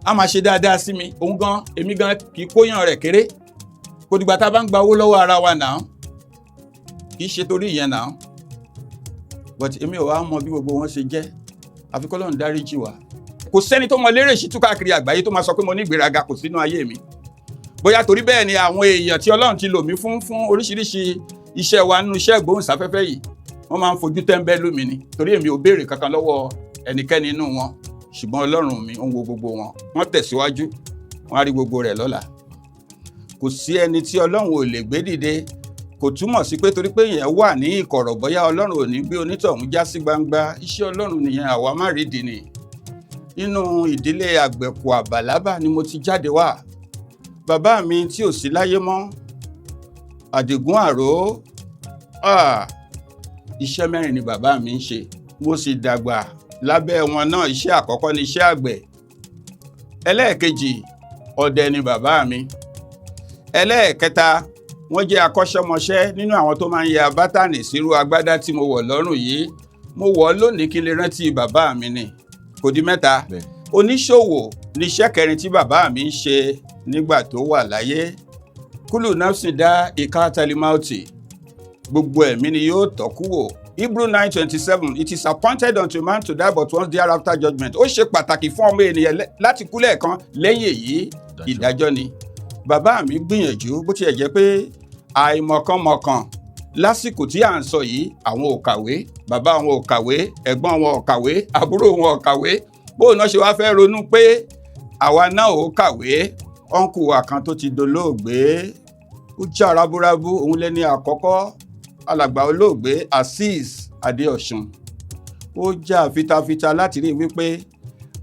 a máa ṣe dáadáa sí mi. Òun gan, èmi gan kì í kóyàn rẹ̀ kéré. Kò dìgbà tá a bá ń gba owó lọ́wọ́ ara wa náà, kì í ṣe torí ìyẹn náà. But èmi ò wá mọ bí gbogbo wọn ṣe jẹ́, àfi k'Ọlọ́run dáríjì wá. Kò sẹ́ni tó mọ Lérè Ṣítù káàkiri àgbáyé tó máa sọ pé mo ní ìgbéraga. Kò sínú ayé mi. Bóyá torí bẹ́ẹ̀ ni àwọn èèyàn tí Ọlọ́run ti lò mí fún oríṣiríṣi iṣẹ́ wa nínú iṣẹ́ ìgbóhùnsáfẹ́fẹ́ yìí, wọ́n máa ń fojú tẹ́ńbẹ́lú mi ni, torí èmi ò béèrè kankan lọ́wọ́ ẹnikẹ́ni inú wọn. Ṣùgbọ́n Ọlọ́run mi ń wo gbogbo wọn. Wọ́n tẹ̀síwájú, wọ́n á rí gbogbo rẹ̀ lọ́la. Kò sí ẹni tí Ọlọ́run ò lè gbé dìde. Kò túmọ̀ sí pé torí pé èèyàn wà ní ìkọ̀rọ̀, bóyá Ọlọ́run ò ní gbé onítọ̀hún já sí gbangba. Iṣẹ́ Ọlọ́run nìyẹn, àwa má rí ìdí ni. Nínú ìdílé àgbẹ̀kù àbàlábà ni mo ti jáde wá. Bàbá mi tí ò sí láyé mọ́, Àdìgún Àró, iṣẹ́ mẹ́rin ni bàbá mi ń ṣe. Mo sì dàgbà lábẹ́ wọn náà. Iṣẹ́ àkọ́kọ́ ni iṣẹ́ àgbẹ̀. Ẹlẹ́ẹ̀kejì, ọdẹ ni bàbá mi. Ẹlẹ́ẹ̀kẹta, wọ́n jẹ́ akọ́ṣẹ́mọṣẹ́ nínú àwọn tó máa ń ya bátànì sírú agbádá tí mo wọ̀ lọ́rùn yìí. Mo wọ̀ ọ́ lónìí kí n lè rántí bàbá mi ni. Kò di mẹ́ta. Oníṣòwò níṣẹ́ kẹrin tí bàbá mi ń ṣe nígbà tó wà láyé. Kúlù nafsin dá ìka talimauti, gbogbo ẹ̀mí ni yóò tọ́kú wò. Hebrew 9:27, "It is appointed unto man to die but once, thereafter judgment." Ó ṣe pàtàkì fún ọmọ ènìyàn láti kú lẹ́ẹ̀kan, lẹ́yìn èyí ìdájọ́ ni. Bàbá mi gbìyànjú, bó tiẹ̀ jẹ́ pé àìmọ̀kànmọ̀kàn lásìkò tí à ń sọ yìí. Àwọn ò kàwé, bàbá wọn ò kàwé, ẹ̀gbọ́n wọn ò kàwé, àbúrò wọn ò kàwé. Bóun náà ṣe wá fẹ́ ronú pé àwa náà ò kàwé? Uncle wa kan tó ti dolóògbé, ó já rabúrabú, òun lẹ́ni àkọ́kọ́, alàgbà olóògbé Azeez Adéọ̀sùn. Ó jà fitafita láti rí i wípé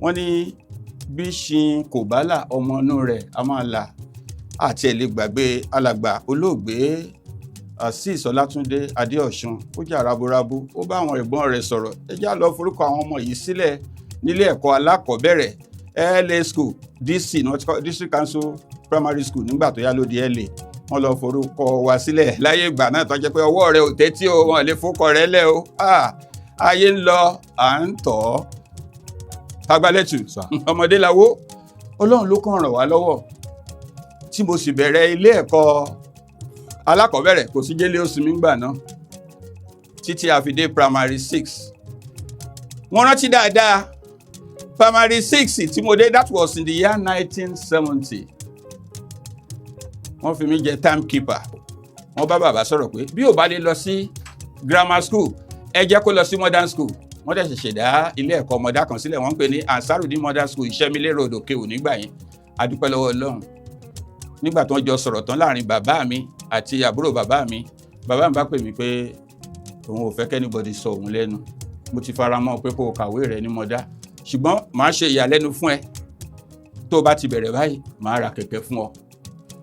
wọ́n ní bí ṣin kò bá là, ọmọ inú rẹ̀ á máa là. Àti ẹ̀ lè gbàgbé alàgbà olóògbé Azeez Ọlátúndé Adéọ̀sùn. Ó jà raburabu, ó bá àwọn ẹ̀gbọ́n rẹ̀ sọ̀rọ̀, ẹ já lọ forúkọ àwọn ọmọ yìí sílẹ̀ nílé ẹ̀kọ́ alákọ̀ọ́bẹ̀rẹ̀, LA School, DC District Council Primary School. Nígbà tó yá ló di LA. Wọ́n lọ forúkọ wa sílẹ̀ láyé ìgbà náà, tó jẹ́ pé ọwọ́ rẹ̀ ò tẹ́tí o, wọn lè fọkọ rẹ̀ lẹ̀ o. Ayé ń lọ, à ń tọ̀ ọ́ tagbálẹ̀tù. Ọmọdé lawó, Ọlọ́run ló kàn ràn wá lọ́wọ́ tí mo sì bẹ̀rẹ̀ ilé ẹ̀kọ́ alákọ̀ọ́bẹ̀rẹ̀. Kò sí jẹ́lé oṣù mi gbà náà títí a fi dé primary six. Wọ́n rántí dáadáa, primary six tí mo dé, that was in the year 1970. Wọ́n fi mí jẹ timekeeper. Wọ́n bá bàbá sọ̀rọ̀ pé bí ò bá lè lọ sí grammar school, ẹ jẹ́ kó lọ sí modern school. Wọ́n dẹ̀ ṣẹ̀ṣẹ̀ dá ilé ẹ̀kọ́ mọ̀dá kan sílẹ̀, wọ́n ń pè ní Ansarudeen Model School, Ìṣẹ́milé Road, Òkè-Ò nígbà yẹn. A dúpẹ́ lọ́wọ́ Ọlọ́run. Nígbà tó ń jọ sọ̀rọ̀ tán láàrin bàbá mi àti àbúrò bàbá mi, bàbá mi bá pè mí pé òun ò fẹ́ kí anybody sọ òun lẹ́nu. Mo ti fara mọ́ pé kó o kàwé rẹ ní mọ̀dá, ṣùgbọ́n màá ṣe ìyàlẹ́nu fún ẹ. Tó o bá ti bẹ̀rẹ̀ báyìí, màá ra kẹ̀kẹ́ fún ọ.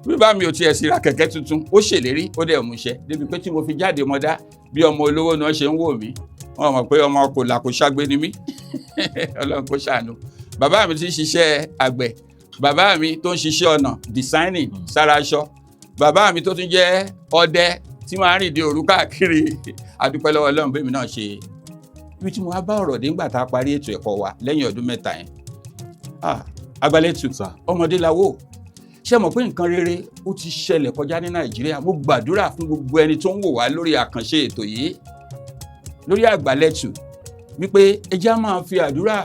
Bí bá mi ò tiẹ̀ sí ra kẹ̀kẹ́ tuntun, ó ṣèlérí, ó dẹ̀ mú ṣẹ, débi pé tí mo fi jáde mọ́dá, bí ọmọ olówó náà ṣe ń wò mí, wọ́n mọ̀ pé ọmọ kò là kó ṣàgbé ni mí. Ọlọ́run kó ṣàánú. Bàbá mi ti ń ṣiṣẹ́ àgbẹ̀, bàbá mi tó ń ṣiṣẹ́ ọnà, designing sára aṣọ, bàbá mi tó tún jẹ́ ọdẹ tí máa ń rìn dé òru káàkiri. Adúpẹ́ lọ́wọ́ Ọlọ́run. Bẹ́ẹ̀ mi náà ṣe ibi tí mo wá bá ọ̀rọ̀ dé ńgbà tá a parí ètò ẹ̀kọ́ wa lẹ́yìn ọdún 3 yẹn. Ah, Agbalẹ̀tù, Sir. ọmọdé la wò. Ṣé mọ̀ pé nǹkan rere ó ti ṣẹlẹ̀ kọjá ní Nàìjíríà? Mo gbàdúrà fún gbogbo ẹni tó ń wò wá lórí àkànṣe ètò yìí, lórí Àgbàlẹ̀tù, wípé ẹ jẹ́ á máa fi àdúrà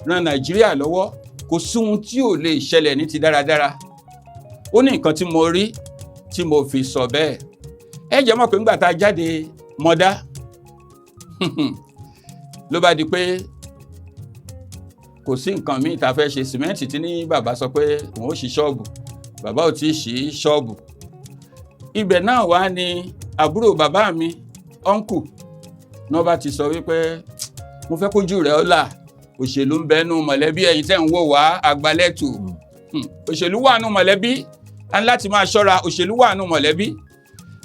ran Nàìjíríà lọ́wọ́. Kò sí ohun tí ò lè ṣẹlẹ̀ ní ti dáradára. Ó ní nǹkan tí mo rí tí mo fi sọ bẹ́ẹ̀. Ẹ jẹ́ mọ̀ pé ńgbà tá a jáde mọ́dá, ló bá di pé kò sí nǹkan míì tá a fẹ́ ṣe. Sìmẹ́ǹtì tí ní bàbá sọ pé òun ó ṣí ṣọ́ọ̀bù, bàbá ò tí ì ṣí ṣọ́ọ̀bù. Ibẹ̀ náà wá ní àbúrò bàbá mi, uncle náà, bá ti sọ wípé mo fẹ́ kójú rẹ̀ ọ́ là. Òṣèlú ń bẹnu mọ̀lẹ́bí. Ẹ̀yin tẹ́ ń wò wá, Àgbàlẹ̀tù, òṣèlú wà nù mọ̀lẹ́bí, a ní láti máa ṣọ́ra. Òṣèlú wà nù mọ̀lẹ́bí.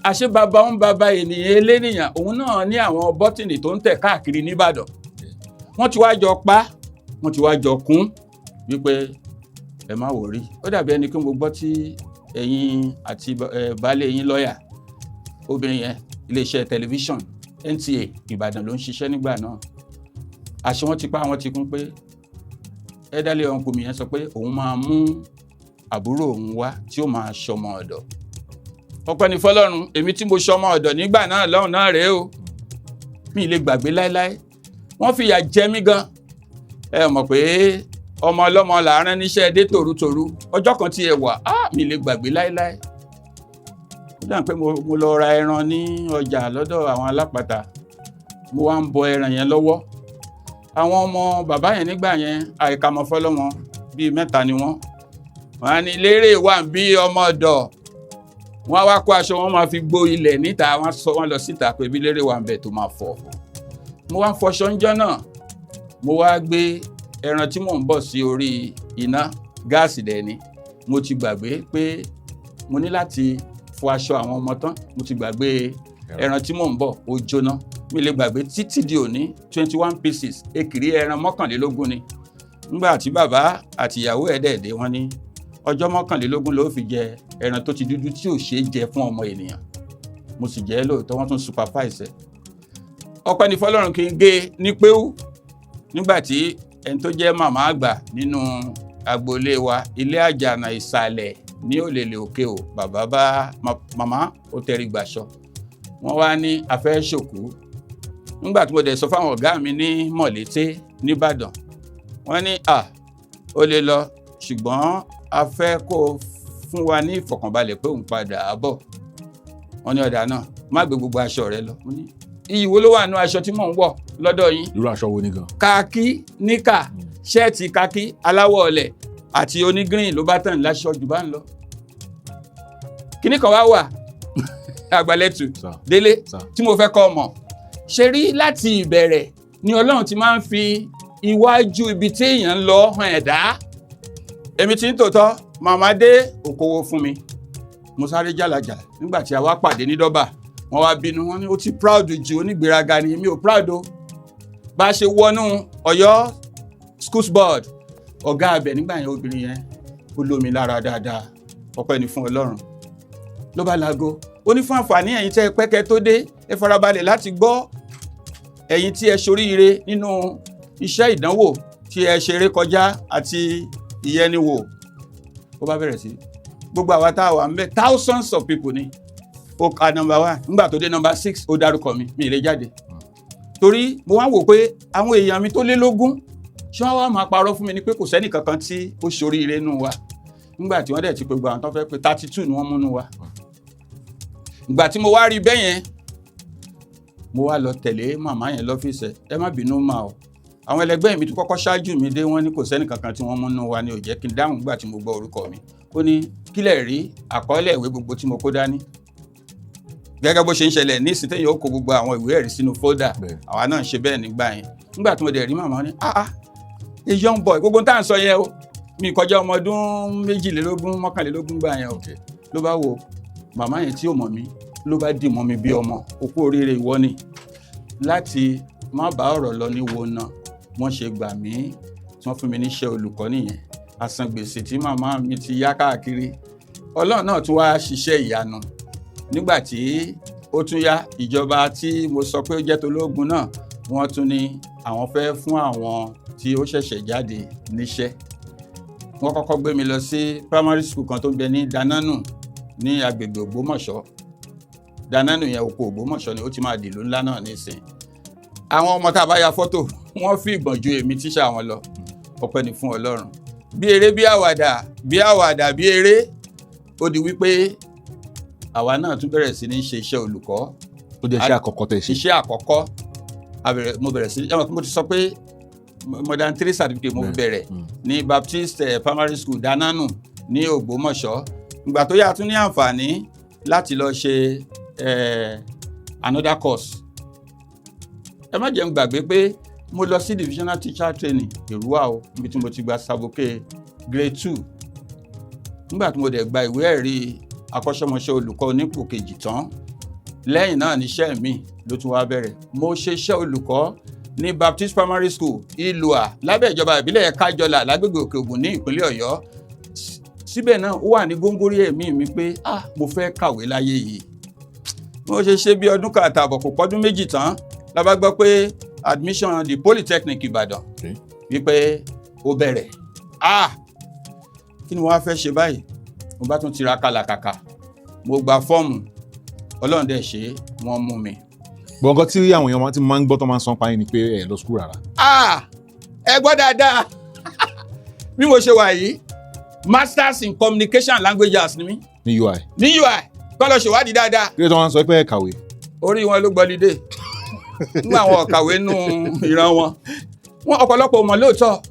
Àṣé bàbá ń bàbá ènìyàn elénìyàn, òun náà ní àwọn bọ́tìnì tó ń tẹ̀ káàkiri nìbàdàn. Wọ́n ti wá jọ pa, wọ́n ti wá jọ kún wípé ẹ má wò rí. Ó dàbí ẹni pé mo gbọ́ tí ẹ̀yin àti baálé yín, lọ́ọ̀yà obìnrin yẹn, iléeṣẹ́ tẹlifíṣọ̀n NTA Ìbàdàn ló ń ṣiṣẹ́ nígbà náà. Àṣé wọ́n ti pa, wọ́n ti kún pé elderly uncle mi yẹn sọ pé òun máa mú àbúrò òun wá tí ó máa ṣọmọ ọ̀dọ̀. Ọpẹ́ ní fọ́lọ́run. Èmi tí mo ṣọmọ ọ̀dọ̀ nígbà náà lọ́hùn náà rèé o, mi ì lè gbàgbé láéláé. Wọ́n fìyà jẹ mí gan. Ẹ mọ̀ pé ọmọ ọlọ́mọ là ń rán níṣẹ́ dé tòrutòru. Ọjọ́ kan tí ẹ wà á, mi ì lè gbàgbé láéláé. Ó dà pé mo lọ ra ẹran ní ọjà lọ́dọ̀ àwọn alápàtà. Mo wá ń bọ ẹran yẹn lọ́wọ́. Àwọn ọmọ bàbá yẹn nígbà yẹn, àìkàmọ̀ fọlọ́mọ bíi mẹ́ta ni wọ́n. Wọ́n á ní lérè wà ń bí ọmọ ọ̀dọ̀. Wọ́n á wá kó aṣọ wọn, máa fi gbó ilẹ̀ níta. Wọ́n sọ wọ́n lọ síta pé bí lérè wà ń bẹ̀ tó máa fọ̀. Mo wá ń fọṣọ ńjọ́ náà, mo wá gbé ẹran tí mò ń bọ̀ sí orí iná gáàsì. Dẹ̀ ni mo ti gbàgbé pé mo ní láti fọ aṣọ àwọn ọmọ tán. Mo ti gbàgbé ẹran tí mò ń bọ̀, ó jóná. Mi lè gbàgbé títí di òní. 21 pieces, ekiri ẹran 21 ni. Nígbà tí bàbá àti ìyàwó ẹ̀ dẹ̀ dé, wọ́n ní ọjọ́ 21 ló fi jẹ ẹran tó ti dúdú tí ò ṣeé jẹ fún ọmọ ènìyàn. Mo sì jẹ́ lóòótọ́. Wọ́n tún supervise ẹ̀. Ọpẹ́ ní fọlọ́run. Kí n gé ní péwú nígbà tí ẹni tó jẹ́ màmá àgbà nínú agboolé wa, ilé àjànà ìsàlẹ̀ ní òlèlè òkè o, bàbá bá màmá ó tẹrí gbàṣọ. Wọ́n wá ní afẹ́ ṣòkú. Nígbà tí mo dẹ̀ sọ fáwọn ọ̀gá mi ní Mọ̀lété nìbàdàn, wọ́n ní à ó lè lọ, ṣùgbọ́n a fẹ́ kó o fún wa ní ìfọ̀kànbalẹ̀ pé òun padà á bọ̀. Wọ́n ní ọ̀dà náà, má gbé gbogbo aṣọ rẹ lọ. Mo ní iyì wo ló wà nínú aṣọ tí mò ń wọ̀ lọ́dọ̀ yín? Irú aṣọ wo ni gan? Kakí níkà, ṣẹ́ẹ̀tì kakí aláwọ̀ ọ̀lẹ̀ àti oní green ló bá tàn láṣọ jù bá ń lọ. Kíní kan wá wà, Àgbàlẹ̀tù, Sir. Délé, Sir. tí mo fẹ́ kọ́ mọ̀ ṣe rí. Láti ìbẹ̀rẹ̀ ni Ọlọ́run ti máa ń fi iwájú ibi tí èèyàn ń lọ hàn ẹ̀dá. Èmi tí ń tòótọ́, màmá dé òkòwò fún mi, mo sáré jàlàjàlà. Nígbà tí a wá pàdé ní dọ́bà, wọ́n wá bínú, wọ́n ní ó ti proud ju, onígbéraga ni. Mi ò proud o. Bá a ṣe wọnú Ọ̀yọ́ Schools Board, ọ̀gá abẹ nígbà yẹn, obìnrin yẹn, ó lómi lára dáadáa, ọpẹ́ ni fún Ọlọ́run. Ló bá lago, ó ní fún àǹfààní ẹ̀yin tẹ́ ẹ pẹ́kẹ́ tó dé, ẹ farabalẹ̀ láti gbọ́. Ẹ̀yin tí ẹ ṣoríire nínú iṣẹ́ ìdánwò tí ẹ ṣeré kọjá àti ìyẹniwò. Ó bá bẹ̀rẹ̀ sí gbogbo àwa tá a wà ń bẹ̀, thousands of people ni. Ó ka number one. Nígbà tó dé number six, ó dárúkọ mi. Mi ì lè jáde torí mo wá wò pé àwọn èèyàn mi tó lé lógún, ṣé wọ́n wá máa parọ́ fún mi ni pé kò sẹ́nì kankan tí ó ṣoríire nù wa? Nígbà tí wọ́n dẹ̀ ti pé gbogbo àwọn tó fẹ́ pé, 32 ni wọ́n múnú wa. Ìgbà tí mo wá rí bẹ́ẹ̀ yẹn, Mo wá lọ tẹ̀lé màmá yẹn lọ́fíìsì ẹ̀. Ẹ má bínú mà o, àwọn ẹlẹgbẹ́ mi tó kọ́kọ́ ṣáájú mi dé, wọ́n ní kò sẹ́nì kankan tí wọ́n múnú wa ni ò jẹ́ kí n dáhùn. Gbà tí mo gbọ́ orúkọ mi, ó ní kílẹ̀ rí àkọọ́lẹ̀ ìwé gbogbo tí mo kó dání, gẹ́gẹ́ bó ṣe ń ṣẹlẹ̀ ní ìsìn téèyàn ó kó gbogbo àwọn ìwé ẹ̀rí sínú folder. Àwa náà ń ṣe bẹ́ẹ̀ nígbà yẹn. Nígbà tí mo dẹ̀ rí màmá, ní, "Ah ah, a young boy." Gbogbo tá à ń sọ yẹn o, mi kọjá ọmọ ọdún 22, 21 gbà yẹn o. Ló bá wo màmá yẹn tí ò mọ̀ mí, ló bá dì mọ́ mi bí ọmọ. "Òkú oríire, ìwọ ni." Láti má bá ọ̀rọ̀ lọ ní wo náà, wọ́n ṣe gbà mí tí wọ́n fún mi níṣẹ́ olùkọ́ nìyẹn. Àsan gbèsè tí màmá mi ti yá káàkiri. Ọlọ́run náà tún wá ṣiṣẹ́ ìyanu. Nígbà tí ó tún yá, ìjọba tí mo sọ pé ó jẹ́ tológun náà, wọ́n tún ní àwọn fẹ́ fún àwọn tí ó ṣẹ̀ṣẹ̀ jáde níṣẹ́. Wọ́n kọ́kọ́ gbé mi lọ sí primary school kan tó ń bẹ ní Dananu ní agbègbè Ògbómọ̀ṣọ́. Dananu yẹn, oko Ògbómọ̀ṣọ́ ni ó ti máa dìlú ńlá náà nísìn. Àwọn ọmọ tá a bá ya fọ́tò, wọ́n fi ìgbọ̀n ju èmi tíṣà wọn lọ. Ọpẹ́ ni fún Ọlọ́run. Bí eré bí àwàdà, bí àwàdà bí eré, ó di wípé àwa náà tún bẹ̀rẹ̀ sí ní ṣe iṣẹ́ olùkọ́. Ó jẹ́ iṣẹ́ àkọ́kọ́ tẹ̀ ṣe. Iṣẹ́ àkọ́kọ́ mo bẹ̀rẹ̀ sí, ẹ mọ̀ pé mo ti sọ pé modern three certificate mo fi bẹ̀rẹ̀ ní Baptist Primary School Dananu ní Ògbómọ̀ṣọ́. Ìgbà tó yá, tún ní àǹfààní láti lọ ṣe another course. Ẹ má jẹ́ n gbàgbé pé mo lọ sí divisional teacher training Èrúwà o, níbi tí mo ti gba sabuke grade 2. Nígbà tí mo dẹ̀ gba ìwé ẹ̀rí akọ́ṣẹ́mọṣẹ́ olùkọ́ onípò kejì tán, lẹ́yìn náà níṣẹ́ mi ló tún wá bẹ̀rẹ̀. Mo ṣe iṣẹ́ olùkọ́ ní Baptist Primary School Ìlúà, lábẹ́ ìjọba ìbílẹ̀ Kájọlà, lágbègbè Òkè Ògùn ní ìpínlẹ̀ Ọ̀yọ́. Síbẹ̀ náà, ó wà ní góńgórí ẹ̀mí mi pé, ah, mo fẹ́ kàwé láyé yìí. Mo ṣe ṣe bí ọdún kan àtààbọ̀, kò pọ́dún 2 tán, la bá gbọ́ pé admission the Polytechnic Ìbàdàn wípé ó bẹ̀rẹ̀. Ah, kí ni wọ́n á fẹ́ ṣe báyìí? Mo bá tún tiraka làkàkà, mo gba fọ́ọ̀mù. Ọlọ́run dẹ̀ ṣe é, wọ́n mú mi. Gbọ̀ngàn tí àwọn èèyàn ti máa ń gbọ́ tó máa ń san pa yín ni pé ẹ lọ school rárá. Ah, ẹ gbọ́ dáadáa. Bí mo ṣe wà yìí, masters in communication language arts ni mí. Ní UI? Ní UI. Kọ́ lọ ṣèwádìí dáadáa. Kí ló tó máa ń sọ pé ẹ kàwé? Orí wọn ló gbọ́lidé nígbà àwọn ọ̀kàwé nù ìran wọn. Wọn ọ̀pọ̀lọpọ̀ mọ̀ lóòótọ́.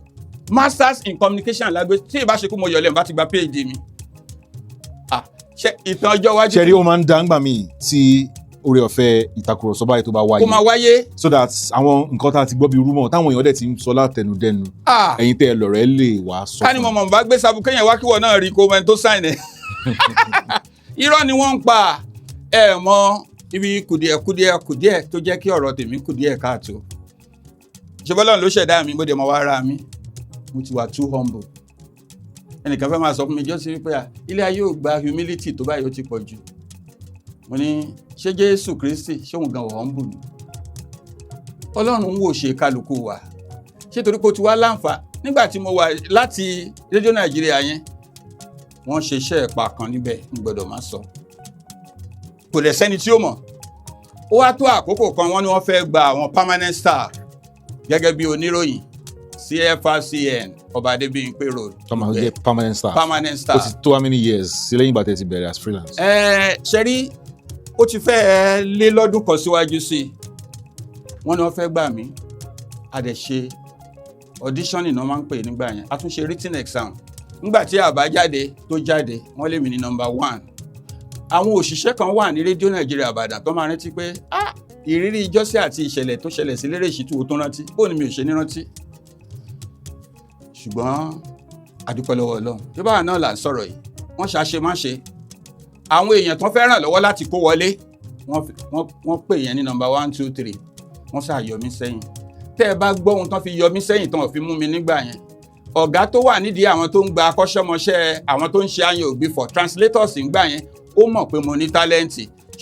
Masters in communication language, tí ìbá ṣe kú mo yọ̀lẹ̀, n bá ti gba PhD mi. Ah, ṣe ìtàn ọjọ́ iwájú. Ṣe rí, ó máa ń dá ńgbà míì tí oore ọ̀fẹ́ ìtakùrọ̀sọ báyìí tó bá wáyé, kó máa wáyé, so that àwọn nǹkan tá a ti gbọ́ bíi rumour táwọn èèyàn dẹ̀ ti ń sọ látẹnudẹ́nu, ah, ẹ̀yin tẹ́ ẹ lọ̀rẹ́ lè wá sọ ká ní fún mo mọ̀ bá gbé sabuké yẹn wá, kíwọ náà rí kó mọ ẹni tó sign ẹ̀. Irọ́ ni wọ́n ń pa. Ẹ mọ ibi kùdìẹ̀ kùdìẹ̀ kùdìẹ̀ tó jẹ́ kí ọ̀rọ̀ tèmi kùdìẹ̀ káàtó. Ṣé bọ́lá ló ṣẹ̀dá mi, mo dẹ̀ mọ̀ wá ara mi, mo ti wà too humble. Ẹnìkan fẹ́ máa sọ fún mi jọ́sí wípé à ilé ayé ò gba humility tó báyìí, ó ti pọ̀ jù. Mo ní, ṣé Jésù Kristi, ṣé òun gan ò humble ni? Ọlọ́run ń wò ṣe kálukú wa. Ṣé torí pé ó ti wá láǹfà nígbà tí mo wà láti Rédíò Nàìjíríà yẹn, wọ́n ṣe iṣẹ́ ẹ̀pà kan níbẹ̀, ń gbọ́dọ̀ má sọ, kò lẹ̀ sẹ́ni tí ó mọ̀. Ó wá tó àkókò kan, wọ́n ní wọ́n fẹ́ gba àwọn permanent staff gẹ́gẹ́ bí oníròyìn sí FRCN, Ọba Adébíyìnpé Road. Tó máa jẹ́ permanent staff? Permanent Ó staff. ti tó how many years sí lẹ́yìn ìgbà tẹ́ ti bẹ̀rẹ̀ as freelance? Ẹ ṣe rí, ó ti fẹ́ lé lọ́dún kan síwájú sí i. Wọ́n ní wọ́n fẹ́ gbà mí. A dẹ̀ ṣe audition náà máa ń pè nígbà yẹn, a tún ṣe written exam. Nígbà tí àbájáde tó jáde, wọ́n lé mi ní number one. Àwọn òṣìṣẹ́ kan wà ní Rédíò Nàìjíríà Ìbàdàn tó máa rántí pé, ah, ìrírí ìjọ́sí àti ìṣẹ̀lẹ̀ tó ṣẹlẹ̀ sí Lérè Ṣítù, ó tó rántí. Bó ni mi ò ṣe ní rántí? Ṣùgbọ́n a dúpẹ́ lọ́wọ́ Ọlọ́run tí báwa náà là ń sọ̀rọ̀ yìí. Wọ́n ṣàṣe má ṣe, àwọn èèyàn tó fẹ́ ràn lọ́wọ́ láti kó wọlé, wọ́n pè yẹn ní number one, two, three. Wọ́n ṣáà yọ mí sẹ́yìn. Tẹ́ ẹ bá gbọ́ ohun tán fi yọ mí sẹ́yìn, tán ò fi mú mi nígbà yẹn, ọ̀gá tó wà nídìí àwọn tó ń gba akọ́ṣẹ́mọṣẹ́, àwọn tó ń ṣe àyàn ògbìfọ̀, translators ńgbà yẹn, ó mọ̀ pé mo ní talent,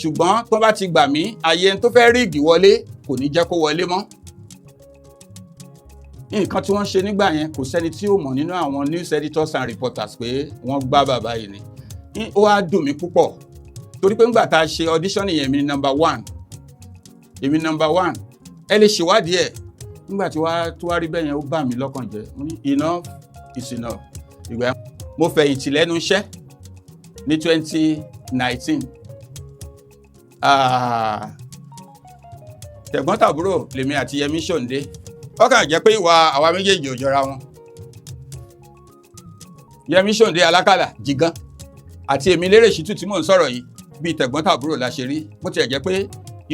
ṣùgbọ́n tó bá ti gbà mí, àyè ẹni tó fẹ́ rig wọlé kò ní jẹ́ kó wọlé mọ́. Nǹkan tí wọ́n ṣe nígbà yẹn, kò sẹ́ni tí ó mọ̀ nínú àwọn news editors and reporters pé wọ́n gbá bàbá yìí ni. Ó wá dùn mí púpọ̀, torí pé ńgbà tá a ṣe audition yẹn, èmi ni number one, èmi ni number one. Ẹ lè ṣèwádìí ẹ̀. Nígbà tí wàá tó wá rí bẹ́ẹ̀ yẹn, ó bà mí lọ́kàn jẹ́. Mo ní enough is enough. Ìgbà yẹn mo fẹ̀yìntì lẹ́nu iṣẹ́ ní 2019. Tẹ̀gbọ́n-tàbúrò lèmi àti Yẹmí Ṣòǹdé. Ó kàn jẹ́ pé ìwà àwa méjèèjì ò jọra wọn. Yẹmí Ṣòǹdé Alákàlà Jìgán àti èmi Lérè Ṣítù tí mò ń sọ̀rọ̀ yìí, bíi tẹ̀gbọ́n-tàbúrò la ṣe rí, bó tiẹ̀ jẹ́ pé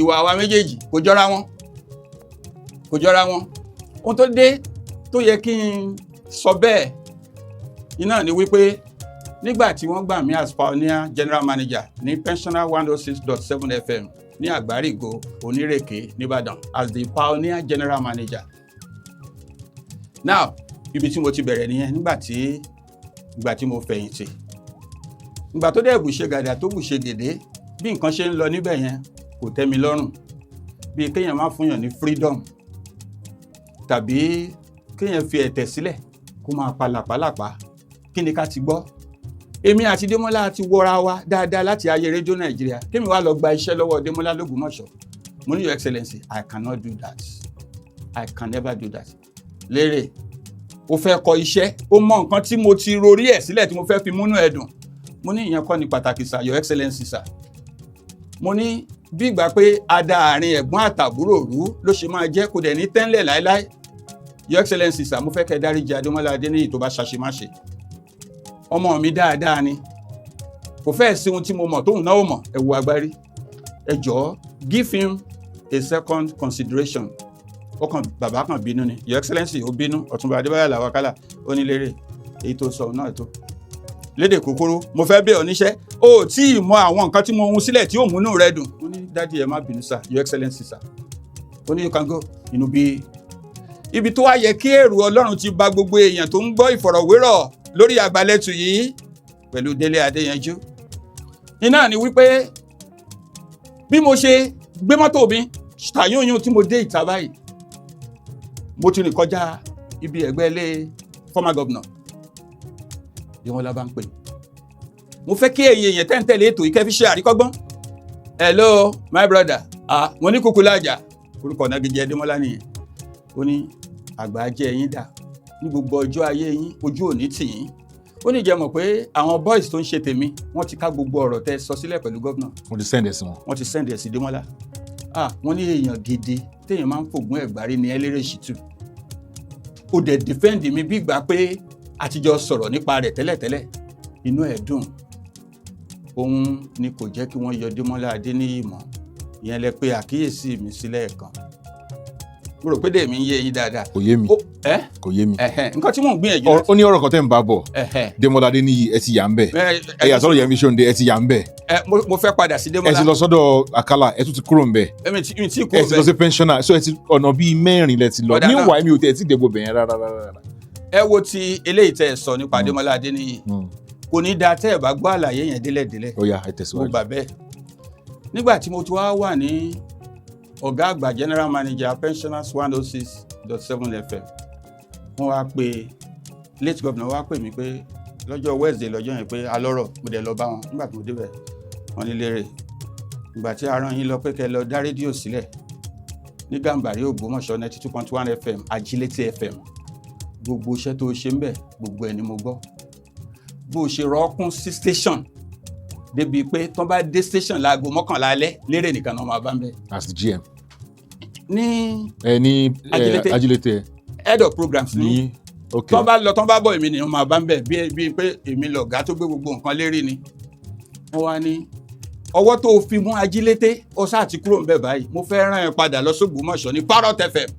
ìwà àwa méjèèjì kò jọra wọn, kò jọra wọn. Ohun tó dé tó yẹ kí n sọ bẹ́ẹ̀ iná ni wípé nígbà tí wọ́n gbà mí as pioneer general manager ní Pensioner 106.7 FM ní Àgbárígo, Onírèké, nìbàdàn, as the pioneer general manager. Now, ibi tí mo ti bẹ̀rẹ̀ nìyẹn. Nígbà tí ìgbà tí mo fẹ̀yìntì, ìgbà tó dẹ̀ bùṣe gàdà tó bùṣe gèdè, bí nǹkan ṣe ń lọ níbẹ̀ yẹn kò tẹ́ mi lọ́rùn, bíi kéèyàn má fúnyàn ní freedom tàbí kéèyàn fi ẹ̀tẹ̀ sílẹ̀ kó máa pa làpálàpá. Kí ni ká ti gbọ́? Èmi àti Démọ́lá ti wọra wa dáadáa láti ayé Rédíò Nàìjíríà. Kémi wá lọ gba iṣẹ́ lọ́wọ́ Démọ́lá lÓgbómọ̀ṣọ́, mo ní, "Your Excellency, I cannot do that. I can never do that." Lérè, ó fẹ́ kọ iṣẹ́, ó mọ nǹkan tí mo ti rorí ẹ̀ sílẹ̀ tí mo fẹ́ fi múnú ẹ̀ dùn. Mo ní, "Ìyẹn kọ́ ni pàtàkì sir, Your Excellency sir." Mo ní bí ìgbà pé ada àárín ẹ̀gbọ́n àtàbúrò rú ló ṣe máa jẹ́, kò dẹ̀ ní tẹ́ńlẹ̀ láéláé. Your Excellency sir, mo fẹ́ kẹ́ dáríjì Adémọ́lá Adéníyì tó bá ṣàṣemáṣe. Ọmọ mi dáadáa ni, kò fẹ́ẹ̀ sí ohun tí mo mọ̀ tóun náà ò mọ̀. Ẹ wo agbárí, ẹ jọ̀ọ́, give him a second consideration. Ó kàn, bàbá kan bínú ni. Your Excellency, ó bínú. Ọ̀túnba Adébáyọ̀ Àlàó Àkàlà, ó ní, "Lérè, èyí tó sọ náà tó." Lédè kúkúrú, mo fẹ́ bẹ̀ ọ́ níṣẹ́, o ò tí ì mọ àwọn nǹkan tí mo hun sílẹ̀ tí ó múnú rẹ dùn. Mo ní, "Daddy, ẹ má bínú sir, Your Excellency sir." Ó ní, "You can go." Inú bí ibi tó wá yẹ kí èrò Ọlọ́run ti ba gbogbo èèyàn tó ń gbọ́ ìfọ̀rọ̀wérọ̀ lórí àgbàlẹ̀tù yìí pẹ̀lú Délé Adéyanjú iná ni wípé bí mo ṣe gbé mọ́tò mi tàyúnyún tí mo dé ìta báyìí, mo ti rìn kọjá ibi ẹ̀gbẹ́ ilé former governor bí wọ́n lábá ń pè. Mo fẹ́ kí ẹ̀yin èèyàn tẹ́ ń tẹ̀lé ètò yìí kẹ́ fi ṣe àríkọ́gbọ́n. "Hello, my brother." "Ah," mo ní, "kúkú lájà." Orúkọ ọ̀nàgìjẹ Adémọ́lá nìyẹn. Ó ní, "Àgbà jẹ́ ẹ̀yin dà ní gbogbo ọjọ́ ayé yín, ojú òní tì yín." Ó ní, jẹ́ mọ̀ pé àwọn boys tó ń ṣe tèmi, wọ́n ti ká gbogbo ọ̀rọ̀ tẹ́ sọ sílẹ̀ pẹ̀lú gómìnà. Mo ti send ẹ̀ sí wọn. Wọ́n ti send ẹ̀ sí Démọ́lá. Ah, wọ́n ní èèyàn gidi téèyàn máa ń fògùn ẹ̀gbárí ní ẹlẹ́rẹ̀ ṣìtú. Ó dẹ̀ defend mi bí ìgbà pé àtijọ́ sọ̀rọ̀ nípa rẹ̀ tẹ́lẹ̀tẹ́lẹ̀. Inú ẹ̀ dùn. Òun ni kò jẹ́ kí wọ́n yọ Démọ́lá Adéníyì mọ́. Ìyẹn lẹ pé àkíyèsí mi sílẹ̀ kan. Mo rò pé dèmi ń yé yín dáadáa. Kò yé mi. Ó ẹ́. Kò yé mi. Ẹ̀hẹ́n, nǹkan tí mò ń gbìyànjú. Ó ní ọ̀rọ̀ kan tẹ́ ń bá bọ̀. Démọ́lá Adéníyì, ẹ ti yà ń bẹ̀. Ẹ yà sọ́dọ̀ Yẹmí Ṣóǹdé, ẹ ti yà ń bẹ̀. Ẹ, mo fẹ́ padà sí Ẹ Démọ́lá. ti lọ sọ́dọ̀ Àkàlà, ẹ tún ti kúrò ń bẹ̀. Èmi tí mi tí kúrò Ẹ ti lọ sí pensioner, so ẹ ti ọ̀nà bíi mẹ́rin lẹ ti lọ. Ọ̀dà náà. Meanwhile, mi ò tẹ̀ ẹ ti dé gbogbo yẹn rárá rárá. Ẹ wo ti eléyìí tẹ́ ẹ sọ nípa Démọ́lá Adéníyì, kò ní dáa tẹ́ ẹ bá gbọ́ àlàyé yẹn délẹ̀délẹ̀. Ó yá, ẹ Mo tẹ̀síwájú. gbà bẹ́ẹ̀. Nígbà tí mo ti wá wà ní ọ̀gá àgbà, general manager, Pensioners 106.7 FM, wọ́n wá pé late governor wá pè mí pé lọ́jọ́ Wednesday, lọ́jọ́ yẹn, pé alọ́rọ̀. Mo dẹ̀ lọ bá wọn. Nígbà tí mo débẹ̀, wọ́n ní, "Lérè, ìgbà tí a rán yín lọ pé kẹ́ lọ dá rédíò sílẹ̀ ní Gàmbàrí Ògbómọ̀ṣọ́, 92.1 FM, Ajílétí FM, gbogbo iṣẹ́ tó ṣe ń bẹ̀, gbogbo ẹ̀ ni mo gbọ́. Bó o ṣe rọ́ọ̀kún sí station débi pé tó bá dé station láago 11 alẹ́, Lérè nìkan náà máa bá ń bẹ̀." As the GM. Ní Ẹ ní ẹ Ajílété. Ajílété. Head of programs ní. Ní, ok. Tó bá lọ, tó bá bọ̀, èmi nìyẹn máa bá ń bẹ̀, bí bí pé èmi lọ̀gá tó gbé gbogbo nǹkan lérí ni. Wọ́n wá ní ọwọ́ tó fi mú Ajílété, ó sáà ti kúrò ń bẹ̀ báyìí, mo fẹ́ rán ẹ padà lọ sógbómọ̀ṣọ́ ní Parrot FM.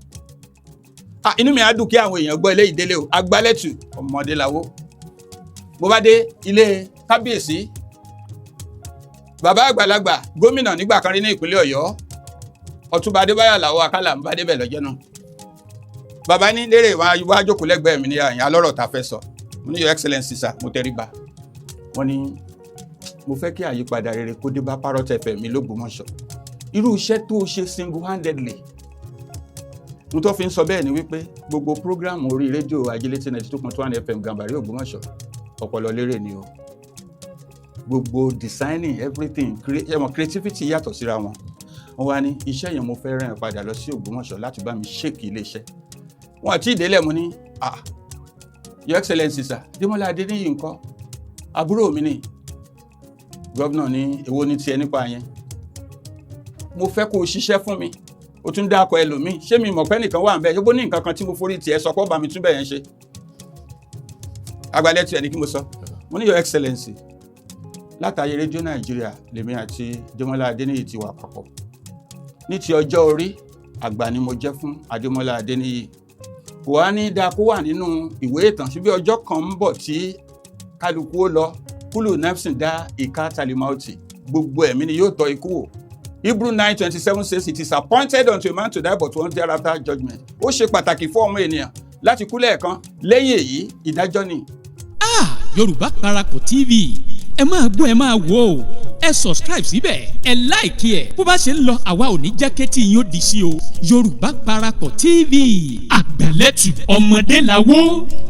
Ah, inú mi á dùn kí àwọn èèyàn gbọ́ eléyìí délé o. Agbálẹ̀tù ọmọdé làwọ́. Mo bá dé ilé kábíyèsí, bàbá àgbàlagbà, gómìnà nígbà kan rí ní ìpínlẹ̀ Ọ̀yọ́, Ọ̀túnba Adébáyọ̀ Àlàó Àkàlà, ń bá débẹ̀ lọ́jọ́ náà. Bàbá ní, "Lérè, wá wá jókòó lẹ́gbẹ̀ẹ́ mi ní àyàn, alọ́rọ̀ tá a fẹ́ sọ." Mo ní, "Your Excellency sir." Mo tẹríba. Wọ́n ní, "Mo fẹ́ kí àyípadà rere kó dé bá Parrot FM mi lÓgbómọ̀ṣọ́. Irú iṣẹ́ tó o ṣe single handedly." Mo tó fi ń sọ bẹ́ẹ̀ ni wípé gbogbo program orí rédíò Ajílété 92.1 FM, Gàmbàrí Ògbómọ̀ṣọ́, ọpọlọ Lérè ni o. Gbogbo designing, everything, ẹ mọ̀, creativity yàtọ̀ síra wọn. Wọ́n wá ní iṣẹ́ yẹn, mo fẹ́ rán ẹ padà lọ sí Ògbómọ̀ṣọ́ láti bá mi ṣèkì iléeṣẹ́ wọn àti ìdílé. Mo ní, "Ah, Your Excellency sir, Démọ́lá Adéníyì ńkọ́? Àbúrò mi ni." Gómìnà ní, "Èwo ní tiẹ̀ nípa yẹn? Mo fẹ́ kó o ṣiṣẹ́ fún mi." Ó tún dákọ ẹlòmíì. Ṣé mi mọ̀ pé nìkan wà ń bẹ́ẹ̀? Ṣé bó ní nǹkan kan tí mo forí tiẹ̀ sọ pé ọba mi tún bẹ̀ yẹn ṣe? Agbalẹ̀ tiẹ̀ ní kí mo sọ. Mo ní, "Your Excellency, látàyè Rédíò Nàìjíríà lèmi àti Adémọ́lá Adéníyì ti wà papọ̀. Ní ti ọjọ́ orí, àgbà ni mo jẹ́ fún Adémọ́lá Adéníyì. Kò wá ní dáa kó wà nínú ìwé ìtàn síbi ọjọ́ kan ń bọ̀ tí kálukú ó lọ. Kúlù nafsin dá ìka talimauti, gbogbo ẹ̀mí ni yóò tọ́ ikú wò. Hebrew 9:27 says it is appointed unto a man to die but once, thereafter judgment. Ó ṣe pàtàkì fún ọmọ ènìyàn láti kú lẹ́ẹ̀kan, lẹ́yìn èyí ìdájọ́ ni." Ah, Yorùbá Parapọ̀ TV, ẹ máa gbọ́, ẹ máa wò ó. Ẹ subscribe síbẹ̀, ẹ like ẹ̀. Bó bá ṣe ń lọ, àwa ò ní jẹ́ kétí yín ó di sí o. Yorùbá Parapọ̀ TV, àgbàlẹ́tù ọmọdé làwọ̀.